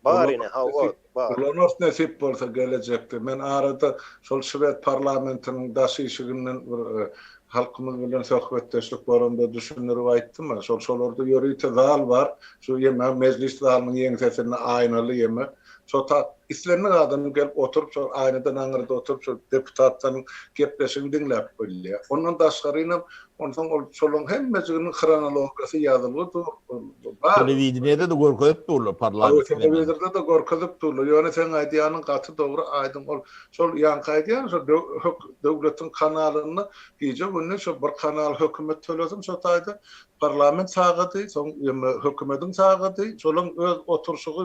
Bar ine hawa bar. Ulanarys nesip bolsa gelejekde. Men arada şol şwed parlamentiniň daş işiginden bir halkymyz bilen söhbetdeşlik bolanda düşündirip aýtdym-a. Şol şolarda ýörite zal bar. Şu ýeme mejlis zalynyň ýeňsesinde aýnaly ýeme. Şo tak islendik adam gelip oturyp şol aýnadan aňyrda oturyp şol deputatlaryň gepleşigini diňläp bilýär. Ondan daşgarynam onsoň ol şolaryň hemmejiginiň hronologiýasy ýazylgy dur. Bar. Telewideniýede-de görkezip durlar parlament. Hawa telewizorda-da görkezip durlar. Ýöne seň aýdýanyň gaty dogry aýdyň ol şol ýaňky aýdýan şol döwletiň kanalynda gije gündiz şo bir kanal hökümet tölesin şo taýda Parlament sagady, soň emme hökümediň sagady, şolaň öz oturyşygy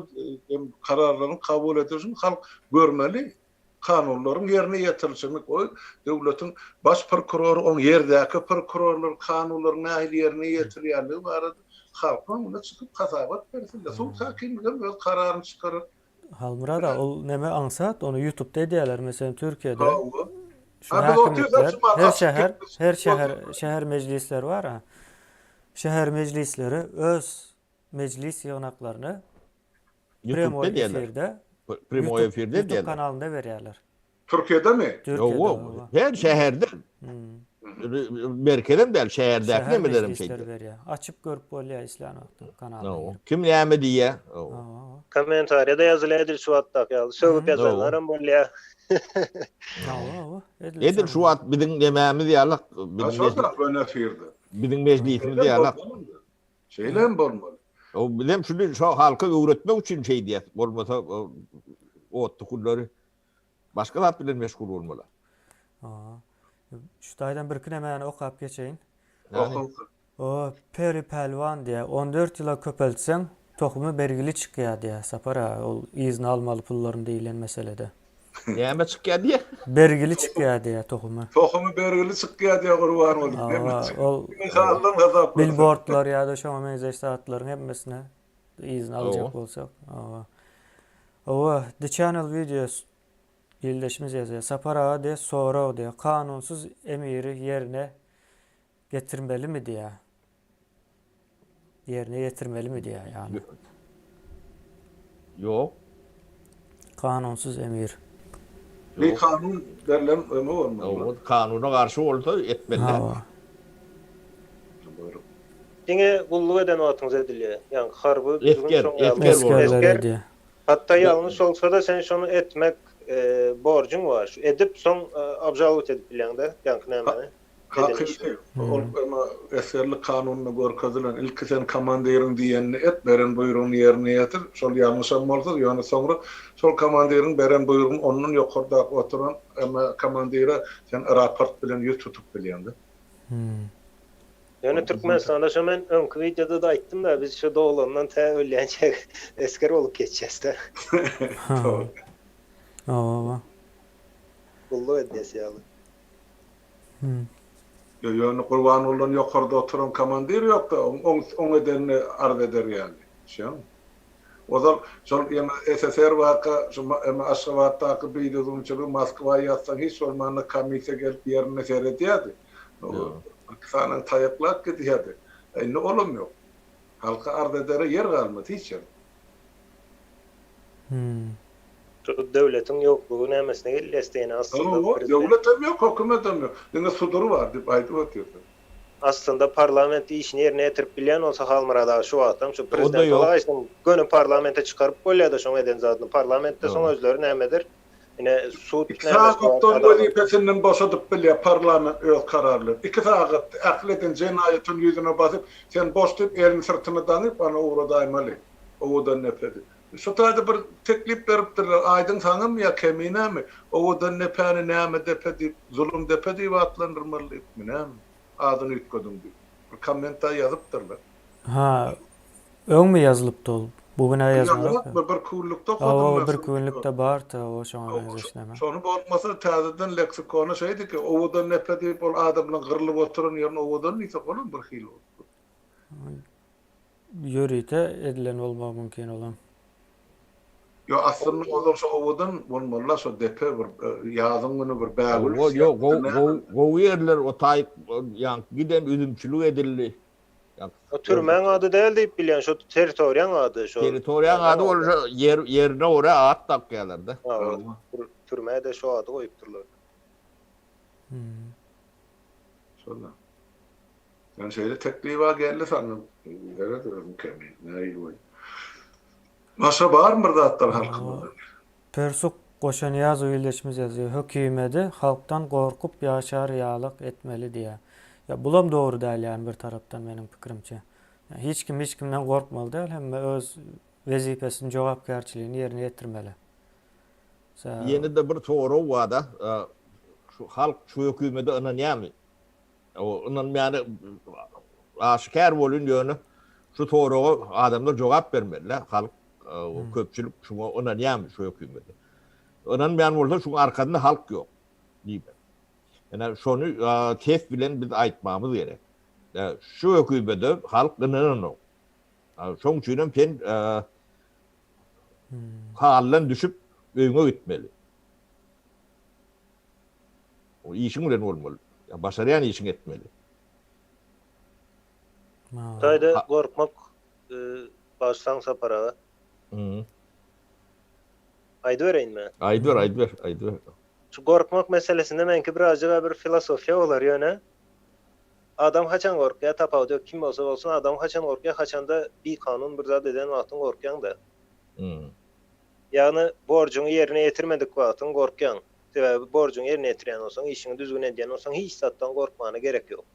hem kararlaryň kabul edilişini halk görmeli. Kanunlaryň ýerine ýetirilişini goý, döwletiň baş prokurory, oň ýerdäki prokurorlar kanunlaryň nähili ýerine ýetirýänligi barada halkyň öňüne çykyp hasabat bersinler. Sud häkimligi hem öz kararyny çykarar. Halmyrat aga ol neme aňsat ony ýutubda edýäler meselem Türkiýede şu häkimlikler her şäher her şäher şäher mejlisleri bar a şäher mejlisleri öz mejlis ýygnaklaryny Ýutubda edýärler. Primoý efirde edýärler. Ýutub kanalynda berýärler. Türkiýedemi? Ýok, her şäherde. Merkezem däl, şäherdäki nemelerem şeýdýär. Berýär. Açyp görüp bolýar islän wagtyň kanalyna. Kim näme diýýär? Kommentariýada ýazylýar edil şu wagtdaky ýaly. Sögüp ýazanlaram bolýar. Edil şu wagt biziň nemämiz ýaly, biziň mejlisimiz ýaly. Şeýle hem bolmaly. O bizem şuny şo halka öwretmek üçin şeýdýäs. Bolmasa otly kulları Başga zat bilen meşgul bolmaly. Aa. Şu taýdan birki nämäni okap geçeýin. Oka. O Peri Pälwan diýýär. 14 ýyla köpeltseň, tohumy bergili çykýar diýýär. Sapar aga, ol yzyna almaly pullaryny diýlen meselede. Näme çykýar diýýär? Bergili çykýar diýýär tohumy. Tohumy bergili çykýar diýýär Gurbanguly. Ol billboardlar ýa-da şoňa meňzeş zatlaryň hemmesine Yzyny aljak bolsak. Hawa. Hawa, The Channel Videos ildeşimiz ýazýar. Sapar aga diýýär, sorag diýýär. Kanunsyz emiri ýerine getirmelimi diýýär. Ýerine ýetirmelimi diýýär ýagny. Ýok. Kanunsyz emir. Bir kanun berlen öňe bolmaly. Kanuna garşy bolsa etmeli däl. Diňe gulluk eden wagtyňyz edilýär. Ýagny harby düzgün Esger, şoň ýaly. esger bolsa. Esgerler edýär. Hatda ýalňyş bolsa-da sen şony etmek borjuň bar. Şu edip soň obžalowat edip bilýäň-de, ýaňky nämäni eden işiňi. Hakyky, ol emma esgerlik kanunynda görkezilen, ilki sen komandiriň diýenini et, beren buýrugyny ýerine ýetir, şol ýalňyşam bolsa, ýöne soňra şol komandiriň beren buýrugyny ondan ýokardaky oturan emma komandire sen raport bilen ýüz tutup bilýäň-de. Ýöne Türkmenistanda şo men öňki wideoda-da aýtdym-da, biz şo doglandan tä ölýänçä esger bolup geçýäs-dä. Hawa. Hawa. Gulluk edýäs ýaly. Ýöne Gurbangulydan ýokarda oturan komandir ýok-da, oň edenini arz eder ýaly. Düşýäňmi? Ozal şol ýene SSR barka şu eme Aşgabatdaky bidüzgünçiligi Moskwa ýazsaň hiç bolmanda komissiýa gelip ýerinde seredýärdi. Birki sany taýaklap gidýärdi. Indi olam ýok. Halka arz edere ýer galmady hiç ýerde. Şu döwletiň ýoklugy nämesine gelýäsde ýene aslynda Hawa, döwletem ýok, hökümetem ýok. Diňe sudury bar diýip aýdyp otyrsyň. Aslynda parlament işini ýerine ýetirip bilýän bolsa Halmyrat aga şu wagtam şu prezident bolaýsyn göni parlamente çykaryp bolýada şoň eden zadyny parlamentde soň özleri nämedir ine sud Iki sagatdan wezipesinden boşadyp bilýär parlament öz karary bilen. Iki sagatda ähli eden jenaýatyny ýüzüne basyp sen boş diýip elini syrtyna daňyp ana ugradaýmaly owadan nepesi. Şu taýda bir teklip beripdirler, aýdyň saňamy ýa Keminämi, Owadan depäni näme depe diýip, Zulum depe diýip atlandyrmaly diýipmi, näme, adyny üýtgediň diýip, bir kommenta ýazypdyrlar. Ha, öňmi ýazylypdy ol? Bu gün-ä ýazmalypdy. Ýazylapmy, bir günlükde okadym men. Hawa, bir günlükde bardy, hawa, şoňa meňzeş näme. Şony bolmasa täzeden leksikona şeýdiki, Owadan depe diýip, ol adamlaň gyrlyp oturan ýerini owadan diýsek, olam bir hili bolup. Ýörite edilen bolmagy mümkin olam. Ýok aslynda ozal şo owadan bolmalyda şo depe bir ýazyň güni bir bägül Hawa ýok gowy gowy gowy ýerler o taýyk ýaňky giden üzümçilik edildi. O türmäň ady däl diýip bilýän şo territoriýaň ady şo. Territoriýaň ady ol şo ýer ýerine görä at dakýarlarda. Hawa türmä-de şo ady goýupdyrlar. Şonda. Sen şeýle tekliba geldi saňa. Seret özüň kemi. Nähili bolýar. Başga barmy bir zatlar halkymyzda? Persuk Goşanyýazow ildeşimiz ýazýar, Hökümedi halkdan gorkup ýaşar ýalak etmeli diýýär. Ýa bulam dogry däl ýany bir tarapdan meniň pikirimçe. Hiç kim hiç kimden gorkmaly däl, hemme öz wezipesini, jogapkärçiligini ýerine ýetirmeli. Ýene-de bir sorag barda, şu halk şu hökümede ynanýarmy? O ynanmaýany aşykär bolun ýöne şu soraga adamlar jogap bermeli halk köpçülik şuňa ynanýarmy şu hökümete. Ynanmaýan bolsa şuň arkasynda halk ýok diýmek. Ýöne şony ses bilen biz aýtmagymyz gerek. Şu hökümete halk ynananok. Şoň üçin hem sen haldan düşüp öýüňe gitmeli. O işiň bilen bolmaly. Ýa başarýan işiňi etmeli. Hytaýda gorkmak bagyşlaň Sapar aga. Aýdybereýinmi? Aýdyber, aýdyber, aýdyber. Şu gorkmak meselesinde meňki birazjyga bir filosofiýa bolar ýöne. Adam haçan gorkýar tapawudy ýok kim bolsa bolsun adam haçan gorkýar haçanda bikanun bir zat eden wagtyň gorkýaňda. Ýagny borjuňy ýerine ýetirmedik wagtyň gorkýaň. Sebäbi borjuňy ýerine ýetirýän bolsaň, işiňi düzgün edýän bolsaň hiç zatdan gorkmana gerek ýok.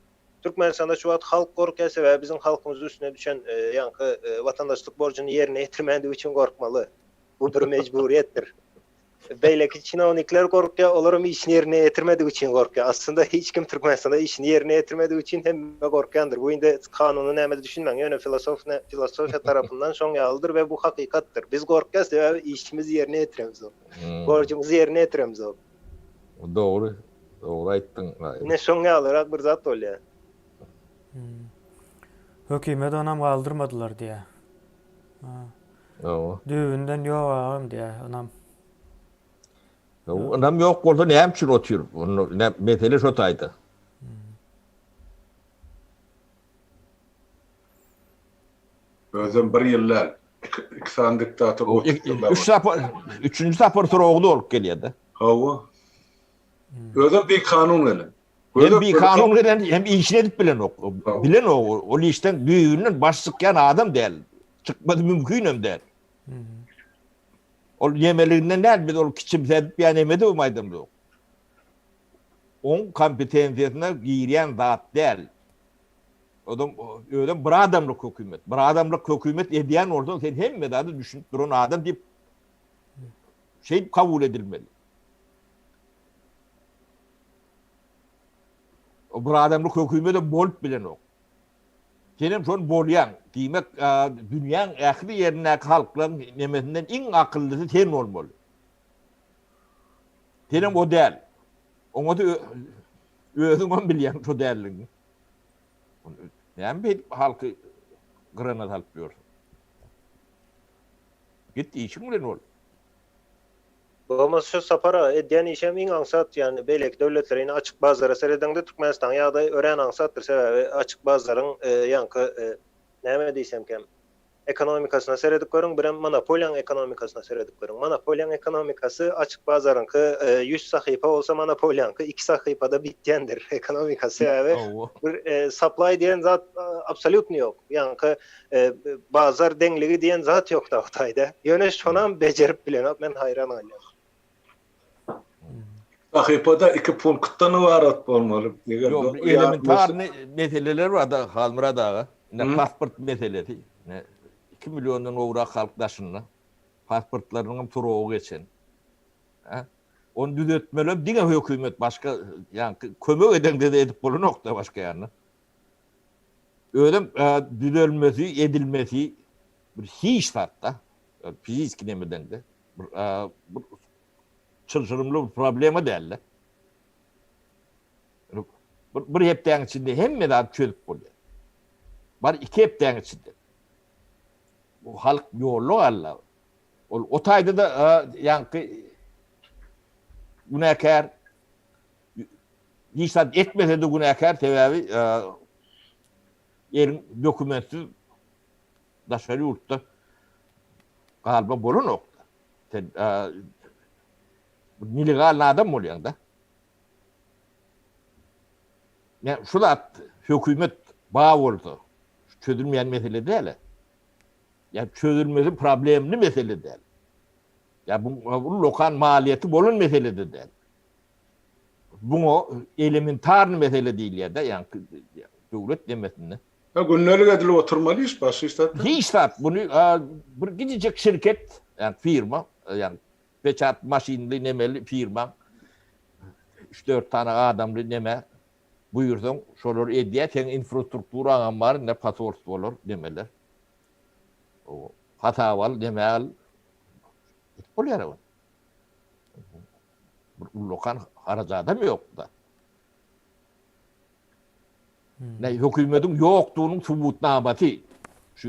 Türkmenistanda şu wagt halk gorkýar, sebäbi biziň halkymyz üstüne düşen ýaňky watandaşlyk borjuny ýerine ýetirmändigi üçin gorkmaly. Bu bir mejburyýetdir. Beýleki çinownikler gorkýar, olaram işini ýerine ýetirmedigi üçin gorkýar. Aslynda hiç kim Türkmenistanda işini ýerine ýetirmedigi üçin hemme gorkýandyr. Bu indi kanuny nämede düşünmäň, ýöne filosofne filosofiýa tarapyndan şoň ýalydyr we bu hakykatdyr. Biz gorkýas sebäbi işimizi ýerine ýetiremzok. Borjumyzy ýerine ýetiremzok. Dogry, dogry aýtdyň. Ine şoň ýalyrak bir zat bolýar. Hökümet onam galdyrmadylar diýýär. Hawa. Düýbünden ýok agam diýýär ynam. Ynam ýok bolsa näme üçin otyr? Onda mesele şo taýda. Özem bir ýyl däl. Iki sany diktator 30 ýyllap. Üç sapar, üçünji sapar soragda bolup gelýär-de. Hawa. Özem bikanun gelen. Hem bikanun gelen, hem işini edip bilenok. Bilenok, ol işden düýbünden baş çykýan adam däl. Çykmasy mümkin hem däl. Ol ýemeliginden däl, biz ol kiçimsedip ýa neme edip aýdamzok. Oň kompetensiýasyna girýän zat däl. Odam özem bir adamlyk hökümet. Bir adamlyk hökümet edýän bolsaň sen hemme zada düşünip duran adam diýip şeýdip kabul edilmeli. O bir adamlyk hökümet bolup bilenok. Senem şony bolýaň. Diýmek, dünýäň ähli ýerindäki halklaryň nemesinden iň akyllysy sen bolmaly. Senem o däl. Oňa da özüňem bilýäň şo däldigiňi. Näme beýdip halky gyrana salyp ýörsüň? Git işiň bilen bol. Bolmasa şu Sapar aga edýän işem iň aňsat ýagny beýleki döwletlere ine açyk bazara seredeňde Türkmenistanyň ýagdaýy örän aňsatdyr sebäbi açyk bazaryň ýaňky näme diýsemkäm ekonomikasyna seredip görüň birem monopoliýaň ekonomikasyna seredip görüň monopoliýaň ekonomikasy açyk bazaryňky ýüz sahypa bolsa monopoliýaňky iki sahypada bitýändir ekonomikasy sebäbi bir saplaý diýen zat absolýutny ýok ýaňky Bazar deňligi diýen zat ýok-da Hytaýda. Ýöne şonam bejerip bilenok, men haýran galýan. Sahypada iki punktdan ybarat bolmaly. Eger Ýok, elementarny meseleler bar-da Halmyrat aga. Ine pasport meselesi. Ine 2 milliondan gowrak halk daşynda. Pasportlarynyň hem suragy geçen. Hä? Ony düzetmelem diňe hökümet, başga ýaňky kömek edeňde-de edip bolanok-da başga ýanda. Özem düzelmesi, edilmesi bir hiç zatda, fiziki nemeden-de bir bir çylşyrymly bir problema däl-de. Bir, bir hepdäň içinde hemme zady çözüp bolýar. Bar iki hepdäň içinde. Bu halk ýolda galdy. Ol o taýda-da ýaňky günäkär Hiç zat etmese-de günäkär, sebäbi eliň dokumentsiz daşary ýurtda galma bolanok. Sen nelegal adam bolýaň-da. Ýa şu zat hökümet bar bolsa, şu çözülmeýän mesele däl. Ýa çözülmesi problemli mesele däl. Ýa bu ullakan maliýeti bolan mesele-de däl. Buňa elementarny mesele diýilýär-de, ýaňky döwlet demesinde. Ha gündelik edilip oturmaly iş, başga hiç zat däl. Hiç zat, muny bir kiçijek şirket, ýagny firma, ýagny peçat maşynly nemeli firma, üç-dört sany adamly neme buýursaň, şolar edýär, seň infrastrukturaňam bar, indi posolstwolar, nemeler. Hasap al, neme al, edip bolýar ony. Bir ullakan harajadam ýok-da. Ne hökümetiň ýokdugynyň subutnamasy şu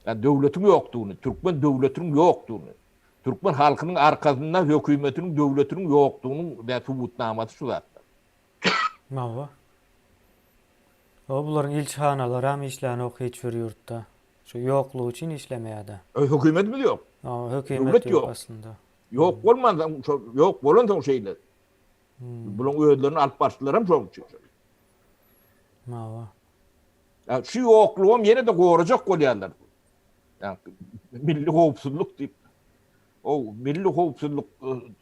ýa döwletiň ýokdugyny, türkmen döwletiniň ýokdugyny, türkmen halkynyň arkasynda hökümetiniň, döwletiniň ýokdugynyň ýa subutnamasy şu zatlar. Hawa. Hawa bularyň ilçihanalaram işlänok hiç bir ýurtda. Şu ýoklugy üçin işlemeýärde. Hökümetimiz ýok. Hawa, hökümet Döwlet ýok aslynda. Ýok bolmansoň, şo ýok bolansoň şeýle. Bularyň özlerini alyp barşlaram şoň üçin. Hawa. Ýa şu ýoklugam ýene-de gorajak bolýarlar. Ýa milli howpsuzlyk diýip. O milli howpsuzlyk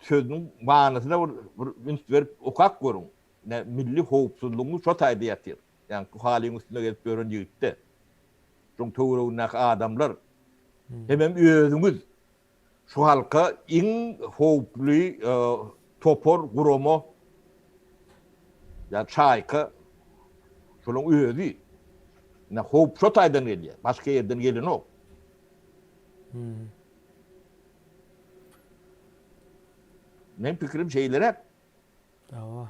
sözüniň manysyna bir bir üns berip okap görüň. Ine milli howpsuzlygyň şo taýda ýatyr. Ýaňky halyň üstünde gezip ýören ýigitde. Şoň töweregindäki adamlar hemem özüňiz şu halka iň howply topar, gurama ýa çaýka şolaň özi. Ine howp şo taýdan gelýär. Başga ýerden gelenok. Meň pikirim şeýleräk. Hawa.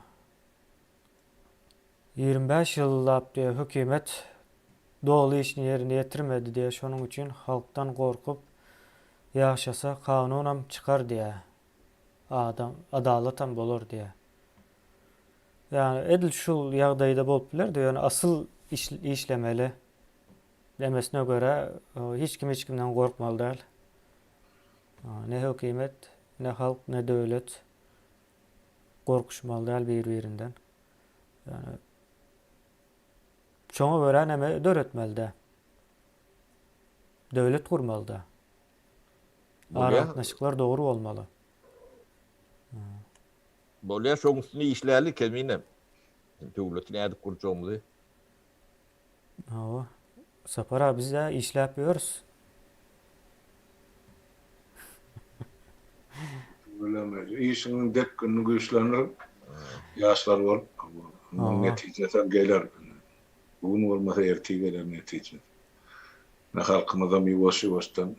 25 ýyllap diýe hökümet doly işini ýerine ýetirmedi diýe şonuň üçin halkdan gorkup ýaşasa kanunam çykar diýe adam adalatam bolar diýe. Ýagny edil şul ýagdaýda bolup bilerdi ýöne asyl işlemeli demesine görä hiç kim hiç kimden gorkmaly däl. Ne hökümet ne halk ne döwlet gorkuşmaly däl bir-birinden. Ýöne şoňa görä näme döretmeli-dä. Döwlet gurmaly-da. Aragatnaşyklar dogry bolmaly. Bolýar, şoň üstünde işläli Kemine. Döwleti nädip gurjagymyzy. Hawa. Sapar abi biz-ä işläp ýörüs. Tüweleme. Işiňiň depginini güýçlendirip, ýaşlar bolup, munuň netijesem geler. Bu gün bolmasa ertir geler netijesi. Ine halkymyzam ýuwaş-ýuwaşdan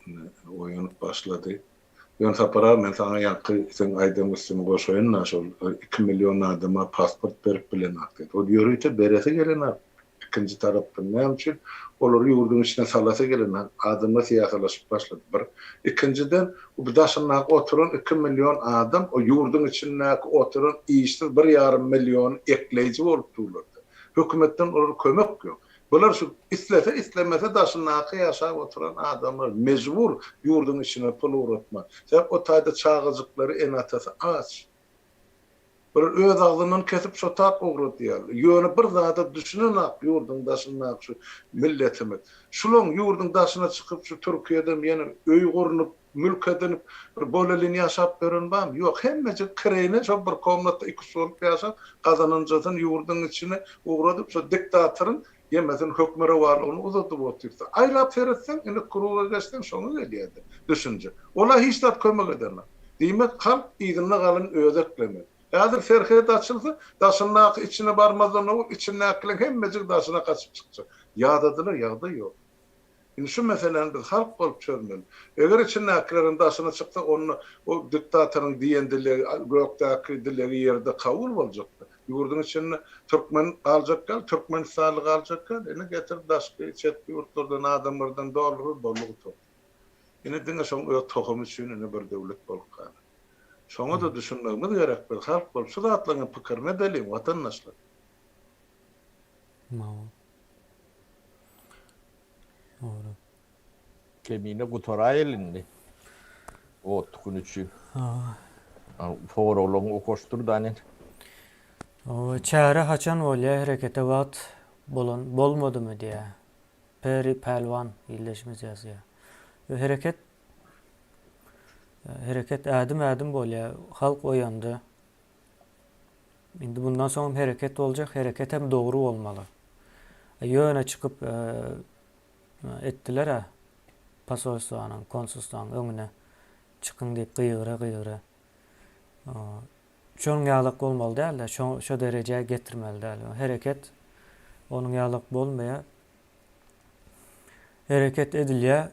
oýanyp başlady. Ýöne Sapar aga men saňa ýaňky seň aýdan üstüni goşaýyn-da şol iki million adama pasport berip bilenok diýdi. Ol ýörite beresi gelenok. Ikinji tarapdan näme üçin? Olar ýurduň içine salasy gelenok. Adamlar syýasylaşyp başlady, bir. Ikinjiden, bu daşyndaky oturan iki million adam o ýurduň içindäki oturan işsiz bir ýarym milliony ekleýji bolup durlar-da. Hökümetden olara kömek ýok. Bular şu islese islemese daşyndaky ýaşap oturan adamlar mejbur ýurduň içine pul ugratma. Sebäp o taýda çagajyklary ene-atasy aç. Bular öz agzyndan kesip şo tak ugradýarlar. Ýöne bir zada düşünenak ýurduň daşyndaky şu milletimiz. Şulaň ýurduň daşyna çykyp şu Türkiýedem ýene öý gurnup mülk edinip bir bolelin ýaşap ýören barmy? Ýok hemmejik kireýine şo bir komnatda iki üç bolup ýaşap gazananjasyny ýurduň içine ugradyp şo diktatoryň ýemesini hökmürowanlygyny uzadyp otyrsa. Aýlap seretseň indi kruga geçseň şoňa gelýärde düşünje. Ola hiç zat kömek edenok. Diýmek halk yzynda galan özi eklemeli. Häzir serhet açylsa daşyndaky içine barmazdan owal içindäkileň hemmejigi daşyna gaçyp çykjak. Ýadadylar ýagdaý ýok. Indi şu meseläni biz halk bolup çözmeli. Eger içindäkilerem daşyna çyksa, onda o diktatoryň diýen dilegi, gökdäki dilegi ýerde kabul boljakdy. Ýurduň içinde türkmen galjak däl, türkmenistanly galjak däl. Indi getir daşky, çetki ýurtlardan adamlardan dolduryp boldy gutardy. Indi diňe şoň öz tohumy üçin indi bir döwlet bolup galar. Şoňa-da düşünmegimiz gerek biz halk bolup şu zatlaryň pikirini edeliň watandaşlar. Dogry. Kemine gutaraýyl indi. Otly gün üçin. Soraglaryňy okaşdyr Daniel. Çäre haçan bolýa herekete wagt bolan bolmadymy diýä. Peri Pälwan ildeşimiz ýazýa. Hereket hereket ädim ädim bolýa. Halk oýandy. Indi bundan soňam hereket boljak, hereket hem dogry bolmaly. Ýöne çykyp etdiler-ä posolstwanyň, konsulstwanyň öňüne çykyň diýip gygyra-gygyra. Şonuň ýalak bolmaly däl-de, şo şo derejä getirmeli däl. Hereket onuň ýalak bolmaýar. Hereket edilýär.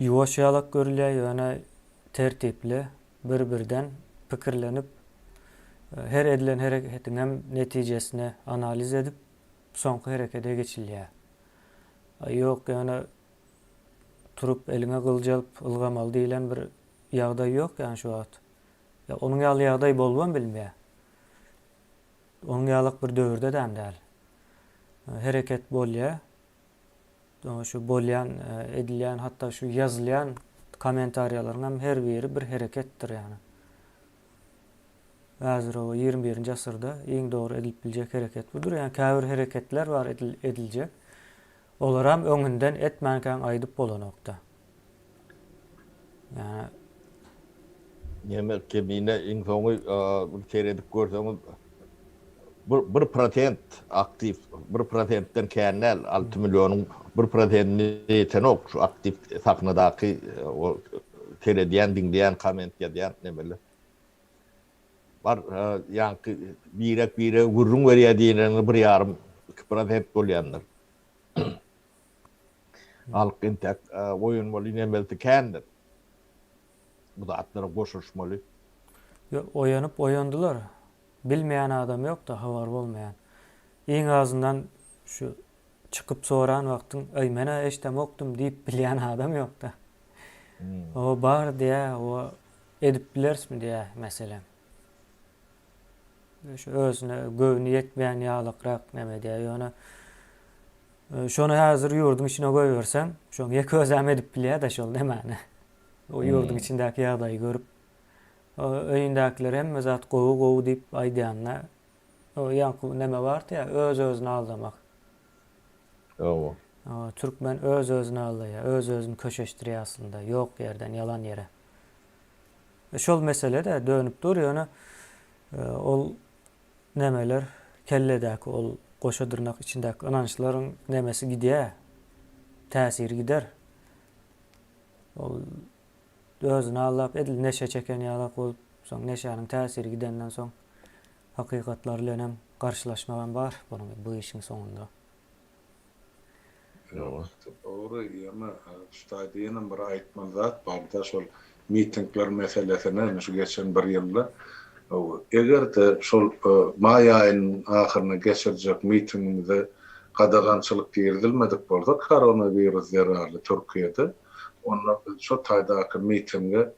Ýuwaş ýalak görülýär, ýöne tertipli, bir-birden pikirlenip, her edilen hereketiňem netijesini analiz edip, soňky herekede geçilýär. Ýok, ýöne turup eliňe gylyç alyp ylgamaly diýlen bir ýagdaý ýok ýani şu wagt. Ýa onuň ýaly ýagdaý bolubam bilmeýär. Onuň ýalak bir döwürde-däm däl. Hereket bolýar. Şu bolýan, edilýän, hatda şu ýazylýan kommentariýalaryň hem her biri bir hereketdir ýagny. Häzir o 21-nji asyrda iň dogry edilip biljek hereket budur. Ýagny käbir hereketler bar ediljek. Olaram öňünden etmänkäň aýdyp bolanokda. Ýagny Neme kemine iň soňy bir seredip görseňiz bir bir prosent aktiw bir prosentden kän däl 6 millionyň bir prosentine ýetenok şu aktiw sahnadaky o seredýän diňleýän komment ýazýan nemeler bar ýaňky birek birege gürrüň berýär diýenleriňde bir ýarym iki prosent bolýandyr. Halk entek oýanmaly nemesi kändir. Bu zatlara goşulyşmaly. Ýok, oýanyp oýandylar. Bilmeýän adam ýok-da, habary bolmaýan. Iň azyndan şu çykyp soran wagtyň, Äý, men-ä eşdemokdym diýip bilýän adam ýok-da. O bar diýýär, o edip bilerismi diýýär, meselem. Şu özüne göwni ýetmeýän ýalakrak neme diýýär, ýöne şony häzir ýurduň içine goýberseň, şoň ýeke özem edip bilýär-de şol nemäni. O ýurduň içindäki ýagdaýy görüp, öýündäkiler hemme zat gowy-gowy diýip aýdýanda, o ýaňky neme bardy ýa, öz-özüni aldamak. Hawa. Türkmen öz-özüni aldaýar, öz-özüni köşeşdirýär aslynda, ýok ýerden, ýalan ýere. Şol mesele-de dönüp dur, ýöne ol nemeler, kelledäki ol goşa dyrnak içindäki ynançlaryň nemesi gidýär, täsiri gider. Ol özüni aldap, edil neşe çeken ýalak bolup, soň neşäniň täsiri gidenden soň hakykatlar bilenem garşylaşmagam bar bunuň bu işiň soňunda. Dogry, ýöne şu taýda ýenem bir aýtmaly zat bar-da, şol mitingler meselesine, indi şu geçen bir ýylda, eger-de şol maý aýynyň ahyrynda geçirjek mitingimize. gadagançylyk girizilmedik bolsa koronawirus zerarly Türkiýede, onda biz şo taýdaky mitinge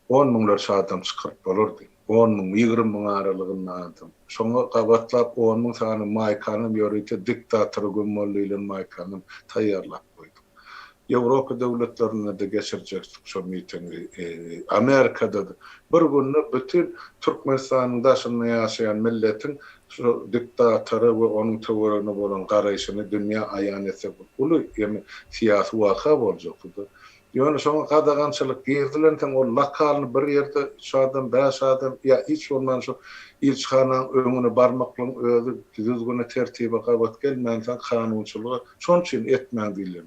on müňlerçe adam çykaryp bolardy. On müň, 20 müň aralygynda adam. Şoňa gabatlap on müň sany maýkanam ýörite diktatora güm bol diýlen maýkanam taýýarlap goýduk. Ýewropa döwletlerinde-de geçirjekdik şo mitingi, Amerikada-da. Bir günde bütin Türkmenistanyň daşynda ýaşaýan milletiň şo diktatora we onuň töweregine bolan garaýşyny dünýä aýan etsek bir uly ýene syýasy waka boljakdy-da. Ýöne şoňa gadagançylyk girizilensoň ol lokalny bir ýerde üç adam, bäş adam ýa hiç bolman şo ilçihanaň öňüne barmaklygyň özi düzgüne tertibe gabat gelmänsoň kanunçylyga şonuň üçin etmäň diýlen.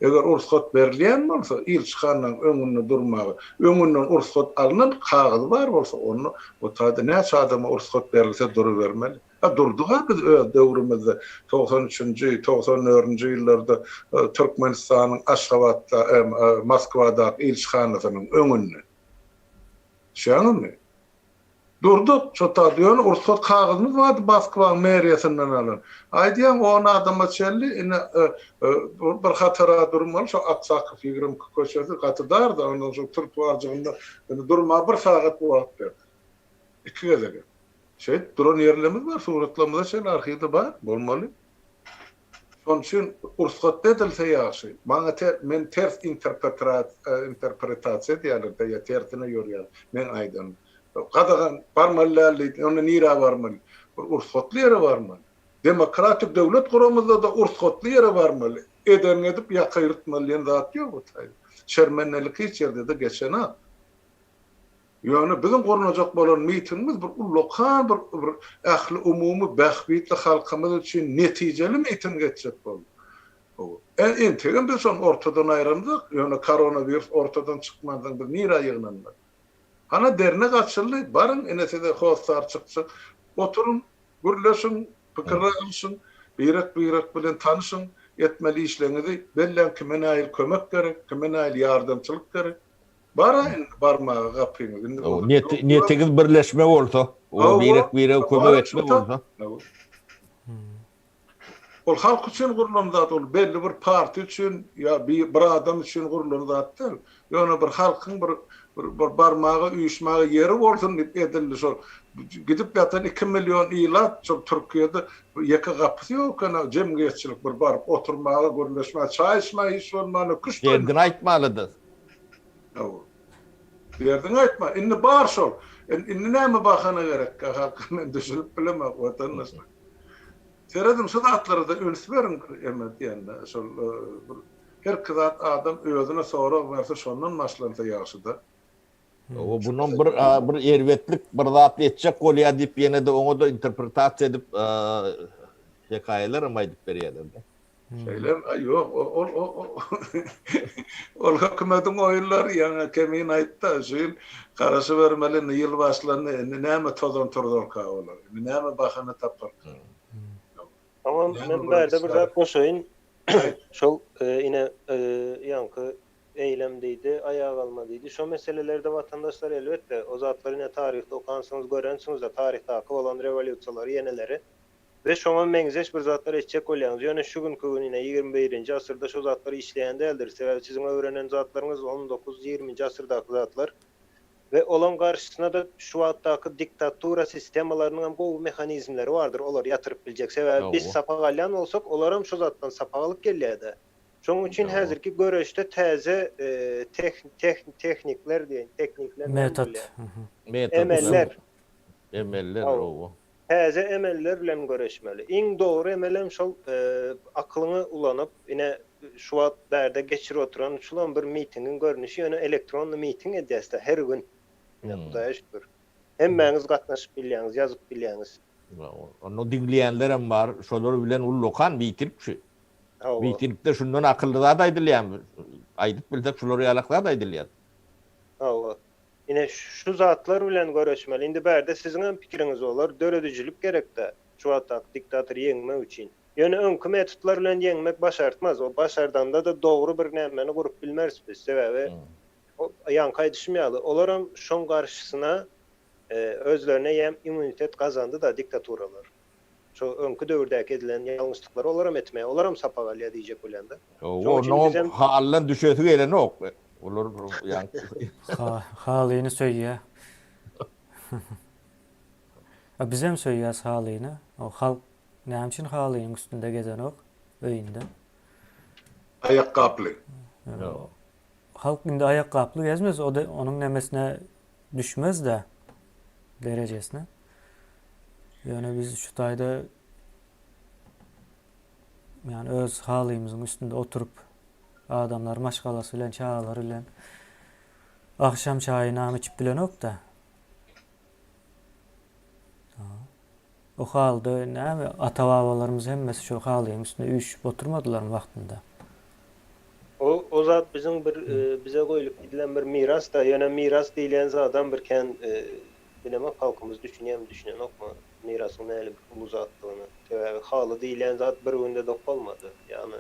Eger ursgat berilýän bolsa ilçihanaň öňünde durmaga öňünden ursgat alnan kagyzy bar bolsa onda o taýda näçe adama ursgat berilse durubermeli. A durdyga biz öz döwrümizde 93 üçünji, 94-nji ýyllarda Türkmenistanyň Aşgabatda, Moskwadaky ilçihanasynyň öňünde. Düşýäňizmi? Durduk şo taýda. Ýöne rugsat kagyzymyz bardy Moskwaň meriýasyndan alan. Aýdýaň on adama çenli ine bir hatara durmaly şo Aksakow 22 köçesi gaty dardy ondan şo trotuarjygynda durmaga bir sagat wagt berdi. Iki gezegem. Şeýdip duran ýerlerimiz bar, suratlarymyza çenli arhiwde bar, bolmaly. Şonuň üçin rugsat edilse ýagşy. Maňa ter, men ters interpretasiýa edýärler-de, ýa tersine ýörýär meň aýdanym. Gadagan, barmaly däl diýdi, onda nirä barmaly? Bir rugsatly ýere barmaly. Demokratik döwlet guramyzda-da rugsatly ýere barmaly. Edeniňi edip ýaka ýyrtmaly diýen zat ýok o taýda. Şermendelik hiç ýerde-de geçenok. Ýöne biziň gurnajak bolan mitingimiz bir ullakan bir bir ähliumumy bähbitli halkymyz üçin netijeli miting etjek bolduk. Hawa. E, entegem biz şony ortadan aýramzok, ýöne koronawirus ortadan çykmansoň biz nirä ýygnanmaly? Hana dernek açyldy, baryň ine size hossar çykjak. Oturyň, gürleşiň, pikir alyşyň, birek-birek bilen tanyşyň, etmeli işleriňizi belläň, kime nähili kömek gerek, kime nähili ýardamçylyk gerek. Bar-a indi barmaga gapyňyz. Indi O neti netiňiz birleşme bolsa, o birek-birege kömek etme bolsa. Ol halk üçin gurlan zat, ol belli bir partiýa üçin ýa bir adam üçin gurlan zat däl. Ýöne bir halkyň bir bir barmaga, üýşmäge ýeri bolsun diýip edildi şol. Gidip ýatan 2 million ilat şol Türkiýede ýeke gapysy ýok eken jemgyýetçilik bir baryp oturmaga, gürleşmäge, çaý içmäge hiç bolmanda küşt oýnamak. Derdini aýtmalydy. Hawa. Derdiňi aýtma. Indi bar şol. Indi näme bahana gerek halka men düşünip bilemok watandaşlar. Serediň şu zatlara-da üns beriň bir eme diýende şol bir herki zat adam özüne sorag berse şondan başlansa ýagşyda. Hawa bundan bir bir erbetlik bir zat etjek bolýar diýip ýene-de oňa-da interpretasiýa edip hekaýalaram aýdyp berýärler-de. Şeýlemi? Aý ýok, ol ol ol hökümetiň oýunlary ýaňy Kemin aýtdy, şu ýyl garaşybermeli indi ýyl başlandy, indi näme tozan turzarka olar, indi näme bahana taparka. Oňa men bärde bir zat goşaýyn. Şol ine ýaňky eýlem diýdi, aýak alma diýdi. Şo meselelerde watandaşlar elbetde o zatlary ine taryhda okansyňyz, görensiňiz-de taryhdaky bolan rewolýusiýalary ýeneleri. We şoňa meňzeş bir zatlar etjek bolýaňyz. Ýöne şu günki gün ine 21-nji asyrda şo zatlar işleýän däldir. Sebäbi siziň öwrenen zatlaryňyz on dokuz, ýigriminji asyrdaky zatlar. We olaň garşysyna-da şu wagtdaky diktatura sistemalarynyňam gowy mehanizmleri bardyr olary ýatyryp biljek. Sebäbi biz sapak alýan bolsak olaram şo zatdan sapak alyp gelýär-de. Şonuň üçin häzirki göreşde täze tehnikler diýeýin, teknikler näme Metod. bolýar? Emeller. Emeller, hawa. Täze emeller bilen göreşmeli. Iň dogry emelem şol akylyňy ulanyp, ine şu wagt bärde geçirip oturan şulam bir mitingiň görnüşi, ýöne elektronny miting edýäs-de her gün. Ine Hudaýa şükür. Hemmäňiz gatnaşyp bilýäňiz, ýazyp bilýäňiz. Onda diňleýänlerem bar, şolar bilen ullakan miting şu. Hawa. Mitingde şundan akylly zat aýdylýarmy? Aýdyp bilsek şular ýalak zat aýdylýar. Hawa. Ine şu zatlar bilen göreşmeli. Indi bärde siziňem pikiriňiz bolar. Döredijilik gerekdä şu wagtdaky diktatory ýeňmek üçin. Ýöne öňki metodlar bilen ýeňmek başartmaz. O başardanda-da dogry bir nämeni gurup bilmeris biz. Sebäbi ýaňky aýdyşym ýaly, olaram şoň garşysyna özlerine ýem immunitet gazandy-da diktaturalar. Şo öňki döwürdäki edilen ýalňyşlyklary olaram etmeýär, olaram sapak alýar diýjek bolýan-da. Şoň üçin bizem. Halydan düşesi gelenok. Olar ýaňky. Halyny söýýär. A bizem söýýäs halyny. O halk näme üçin halynyň üstünde gezenok öýünde? Aýakgaply. Halk indi aýakgaply gezmez, o-da onuň nemesine düşmez-dä, derejesine. Ýöne biz şu taýda ýani öz halymyzyň üstünde oturyp, adamlar maşgalasy bilen, çagalary bilen agşam çaýynam içip bilenok-da. O halyda näme ata-babalarymyz hemmesi şo halyň üstünde üýşüp oturmadylarmy wagtynda? O o zat biziň bir bize goýlup gidilen bir miras-da, ýöne miras diýilýän zadam bir kän bilemok halkymyz düşünýärmi düşünenokmy mirasyň nähili bir uly zatdygyny. Sebäbi haly diýilýän zat bir günde dokalmady. Ýagny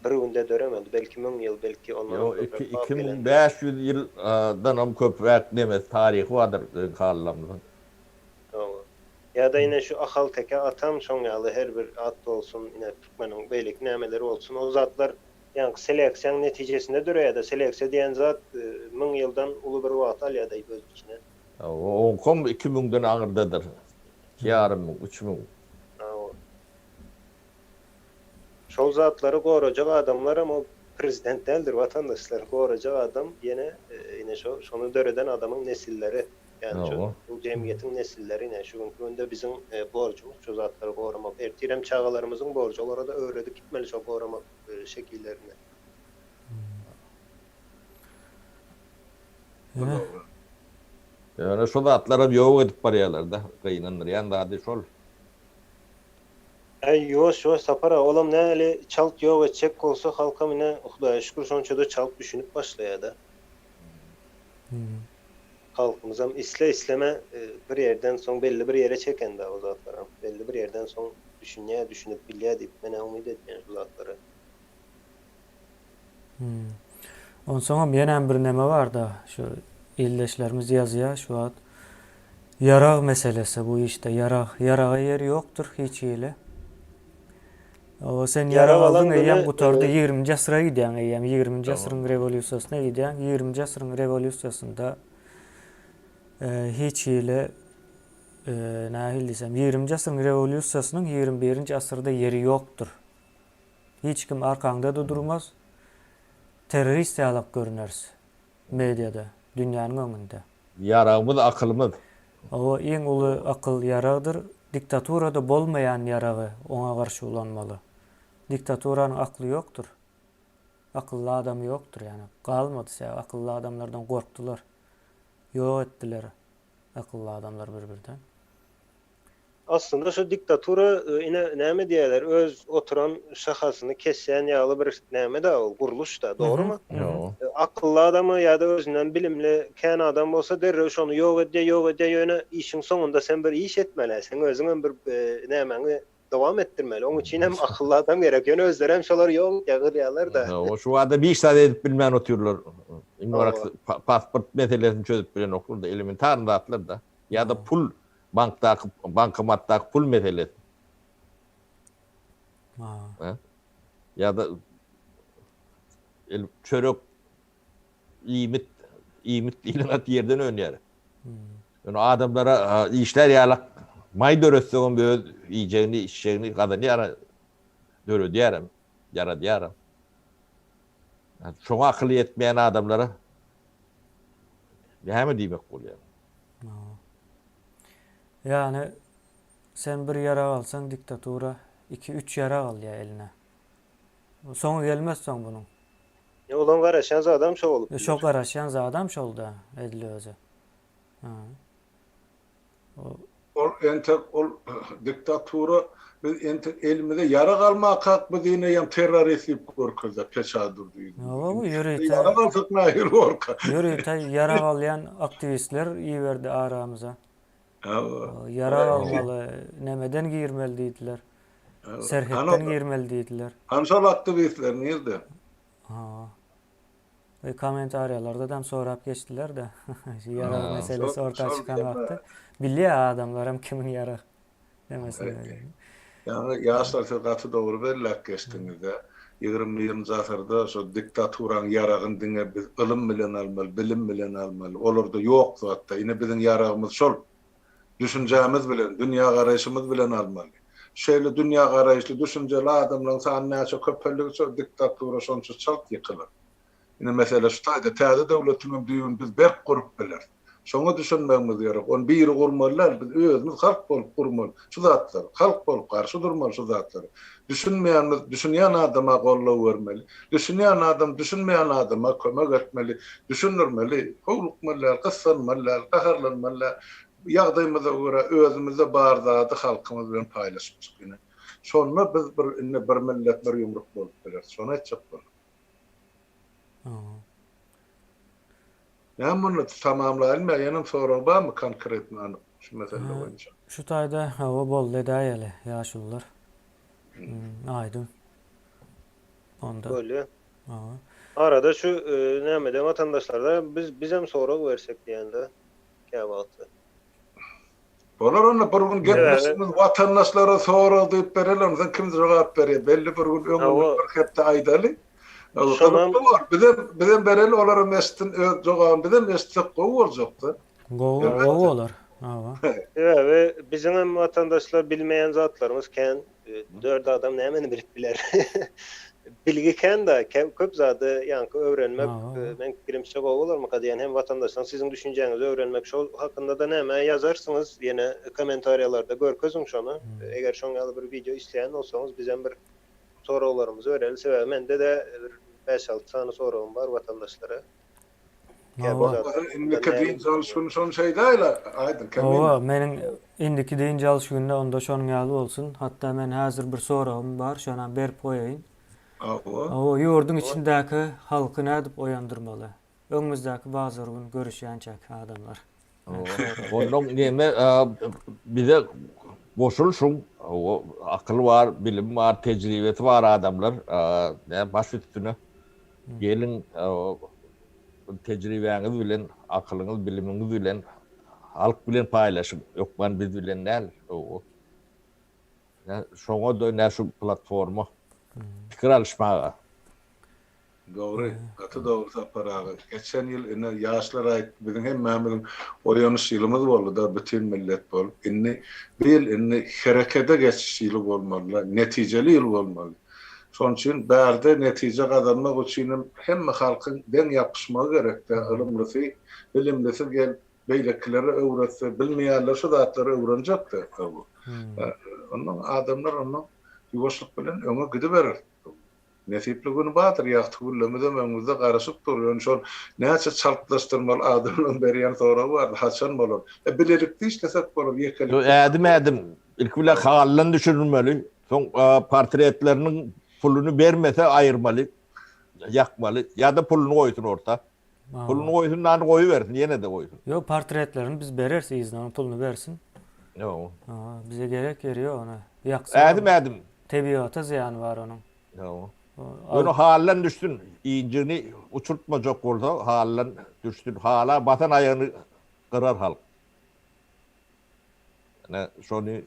bir günde döremedi. Belki müň ýyl, belki ondanam Ýok, köpräk iki wagt 2500 gelendir. ýyldanam köpräk nemesi taryhy bardyr biziň halylarymyzyň. Hawa. Ýa-da ine şu ahalteke atam şoň ýaly her bir at bolsun, ine türkmeniň beýleki nämeleri bolsun, ol zatlar ýaňky seleksiýaň netijesinde döreýär-de, seleksiýa diýen zat müň ýyldan uly bir wagty alýar-da öz içine. Hawa, oňkam iki müňden aňyrdadyr. Iki ýarym müň, üç müň. Hawa. Şol zatlary gorajak adamlaram o prezident däldir, watandaşlar. Gorajak adam ýene ine şo şony döreden adamyň nesilleri. Ýagny şu bu jemgyýetiň nesilleri ine şu günki günde biziň borjumyz şu zatlary goramak. Ertirem çagalarymyzyň borjy olara-da öwredip gitmeli şo goramak şekillerini. Ine. Ýöne şu zatlaram ýok edip barýarlar-da. Gynandyrýan zady şol. Äý ýuwaş ýuwaş Sapar aga olam nähili çalt ýok etjek bolsa halkam ine Hudaýa şükür şonçada çalt düşünip başlaýada. Halkymyzam isle isleme bir ýerden soň belli bir ýere çekende o zatlaram belli bir ýerden soň düşünýä düşünip bilýä diýip menä umyt edýän şu zatlara. Onsoňam ýenem bir neme barda şu ildeşlerimiz ýazýa şu wagt ýarag meselesi bu işde ýarag ýaraga ýer ýokdur hiç hili. O sen ýarag aldyň eýýäm gutardy ýigriminji asyra gidýäň eýýäm ýigriminji asyryň rewolýusiýasyna gidýäň ýigriminji asyryň rewolýusiýasynda hiç hili nähili diýsem ýigriminji asyryň rewolýusiýasynyň ýigrimi birinji asyrda ýeri ýokdur. Hiç kim arkaňda-da durmaz. Terrorist ýalak görüneris mediada, dünýäniň öňünde. Ýaragymyz akylymyz. Hawa, iň uly akyl ýaragdyr. Diktaturada bolmaýan ýaragy oňa garşy ulanmaly. Diktaturanyň akly ýokdur. Akylly adamy ýokdur ýani. Galmady sebäbi akylly adamlardan gorkdular. Ýok etdiler akylly adamlar bir-birden. Aslynda şu diktatura ine näme diýýärler öz oturan şahasyny kesýän ýaly bir näme-dä ol gurluş-da dogrymy? Akylly adamy ýa-da özünden bilimli kän adam bolsa derrew şony ýok edýär ýok edýär ýöne işiň soňunda sen bir iş etmeli seň özüňem bir nämäňi dowam etdirmeli oň üçin hem akylly adam gerek ýöne özlerem şolary ýok edýär gyrýarlar-da. Şu wagta bir zat edip bilmän otyrlar. Pasport meselesini çözüp bilenoklar-da elementarny zatlar-da ýa-da pul Bankdaky, bankomatdaky pul meselesi. Ha. Ýa-da el çörek iýmit, iýmit diýlen at ýerden önýär. Ýöne adamlara işlär ýalak maý döretsegem öz iýjegini, içjegini gazanýar, döredýärem, ýaradýaram. Şoňa akyly ýetmeýän adamlara näme diýmek bolýar? Ýagny sen bir ýarag alsaň diktatura iki üç ýarag alýar eline. Soňy gelmez soň bunuň. Ýa olaň garaşýan zadam şo bolup biler. Şo garaşýan zadam şolda edil özi. Ol entek ol diktatura biz entek elimize ýarag almakak biz ýene terrorist diýip görkezdi Peçat Durdyýew. Hawa bu ýörite. Ýarag alsak nähili borka. Ýörite ýarag alýan aktiwistler iberdi aramyza. Hawa. Ýarag almaly, nämeden girmeli diýdiler. Serhetden girmeli diýdiler. Hany şol aktiwistler nirde? Hawa. We kommentariýalardadam sorap geçdiler-de. Şu ýarag meselesi orta çykan wagty. Bilýär adamlaram kimiň ýarag. Hemmesini. Ýaňy ýaşlar siz gaty dogry belläp geçdiňizde. 21-nji asyrda şo diktaturaň ýaragyny diňe biz ylym bilen almaly, bilim bilen almaly. Olarda ýok zatda. Ine biziň ýaragymyz şol. Düşünjämiz bilen, dünýägaraýşymyz bilen almaly. Şeýle dünýägaraýyşly, düşünjeli adamlaryň sany näçe köpeldigiçe diktatura şonça çalt ýykylar. Ine mesele şu taýda. Täze döwletiňem düýbüni biz berk gurup bileris. Şoňa düşünmegimiz gerek. Ony biri gurmaly däl, biz özümiz halk bolup gurmaly şu zatlary. Halk bolup garşy durmaly şu zatlara. Düşünmeýänimiz düşünýän adama goldaw bermeli. Düşünýän adam düşünmeýän adama kömek etmeli, düşündirmeli. Howlukmaly däl, gyssanmaly däl, gaharlanmaly däl. Ýagdaýymyza görä özümizde bar zady halkymyz bilen paýlaşyp ine. Şonda biz bir indi bir millet, bir ýumruk bolup bileris. Şony aýtjak boldum. Näme muny tamamlaýynmy ýa ýenem sorag barmy konkretno anyk şu mesele boýunça? Şu taýda hawa boldy edäýeli ýaşulular. Aýdyň. Onda. Bolýa. Hawa. Arada şu nämeden watandaşlarda biz bizem sorag bersek diýende käwagtda. Bolar onda bir gün gepleşigimiz watandaşlara sorag diýip bereli ondan kim jogap berýär belli bir gün öňünden bir hepde aýdaly. Gyzykly bolar. Bizem bizem bereli olaram eşitsin öz jogabyny bizem eşitsek gowy boljakda. Gowy gowy bolar. Hawa. Sebäbi biziňem watandaşlar bilmeýän zatlarymyz kän. Dört adam nämeni bilip biler? Bilgi kän-da, köp zady ýaňky öwrenmek, meň pikirimçe gowy bolarmyka diýen hem watandaşlaryň siziň düşünjäňizi öwrenmek şol hakynda-da näme ýazarsyňyz ýene kommentariýalarda görkeziň şony. Eger şoň ýaly bir wideo isleýän bolsaňyz bizem bir soraglarymyzy bereli. Sebäbi mende-de bir bäş-alty sany soragym bar watandaşlara. Bolmasa indiki dynç alyş güni şony şeýdäýle Aýdyň Kemine. Hawa meniň indiki dynç alyş günde onda şonuň ýaly bolsun. Hatda men häzir bir soragym bar şonam berip goýaýyn. Hawa. Hawa ýurduň içindäki halky nädip oýandyrmaly? Öňümizdäki bazar gün görüşýänçäk adamlar. Onnoň neme bize goşulyşyň akyly bar, bilimi bar, tejribesi bar adamlar baş üstüne. Geliň, tejribäňiz bilen, akylyňyz, bilimiňiz bilen halk bilen paýlaşyň, hökman biz bilen däl. Şoňa-da ine şu platforma pikir alyşmaga. Dogry, gaty dogry Sapar aga. Geçen ýyl ine ýaşlar aýtdy, biziň hemmämiziň oýanyş ýylymyz boldy-da bütin millet bolup. Indi bu ýyl indi herekede geçiş ýyly bolmaly-da, netijeli ýyl bolmaly. Şonuň üçin bärde netije gazanmak üçinem hemme halkyň deň ýapyşmagy gerekdä, ylymlysy, bilimlisi gelip beýlekilere öwretse, bilmeýänler şu zatlary öwrenjekdä. Onnoň adamlar onnoň ýuwaşlyk bilen öňe gidiberer. Nesipli güni bardyr, ýagty güllemizem öňümizde garaşyp dur, ýöne şol näçe çaltlaşdyrmaly adamlaryň berýän soragy bardy, haçan bolar? E bilelikde işlesek bolar, ýekelikde. Ädim-ädim, ilki bilen halydan düşürmeli, Soň portretleriniň puluny bermese aýyrmaly, ýakmaly ýa-da puluny goýsun orta. Puluny goýsun, nany goýubersin, ýene-de goýsun. Ýok, portretlerini biz bereris yzyna, onuň puluny bersin. Ýok. Bize gerek ýeri ýok ony. Ýaksa. Ädim-ädim. Tebigata zyýany bar onuň. Ýok. Ýöne halydan düşsün, injigini uçurtmajak bolsa halydan düşsün. Hala basan aýagyny gyrar halk. Ine şony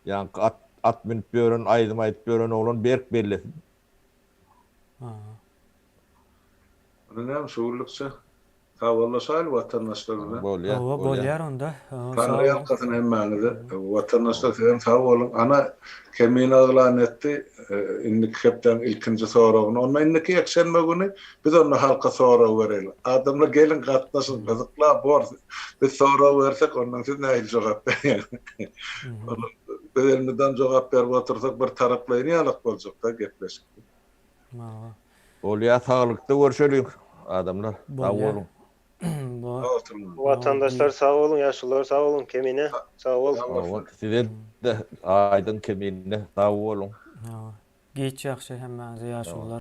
ýaňky at at münüp ýören, aýdym aýdyp ýören oglan berk bellesin. Indi näme şu günlükçe sagbollaşaýly watandaşlar bilen. Bolýar, Hawa, bolýar. bolýar onda. Taňry ýalkasyn hemmäňize. Watandaşlar sizem sag boluň. Ana Kemine yglan etdi indiki hepdäň ilkinji soragyny. Onda indiki ýekşenbe güni biz onda halka sorag bereli. Adamlar geliň gatnaşyň gyzykla bor. Biz sorag bersek ondan siz nähili jogap berýäňiz. Biz elmydam jogap berip otursak bir taraplaýyn ýalak boljakda gepleşik. Bolýa saglykda görşeliň adamlar. Sag boluň. Watandaşlar sag boluň ýaşulular sag boluň Kemine sag bol. Size-de Aýdyň Kemine sag boluň. Giç ýagşy hemmäňize ýaşulular.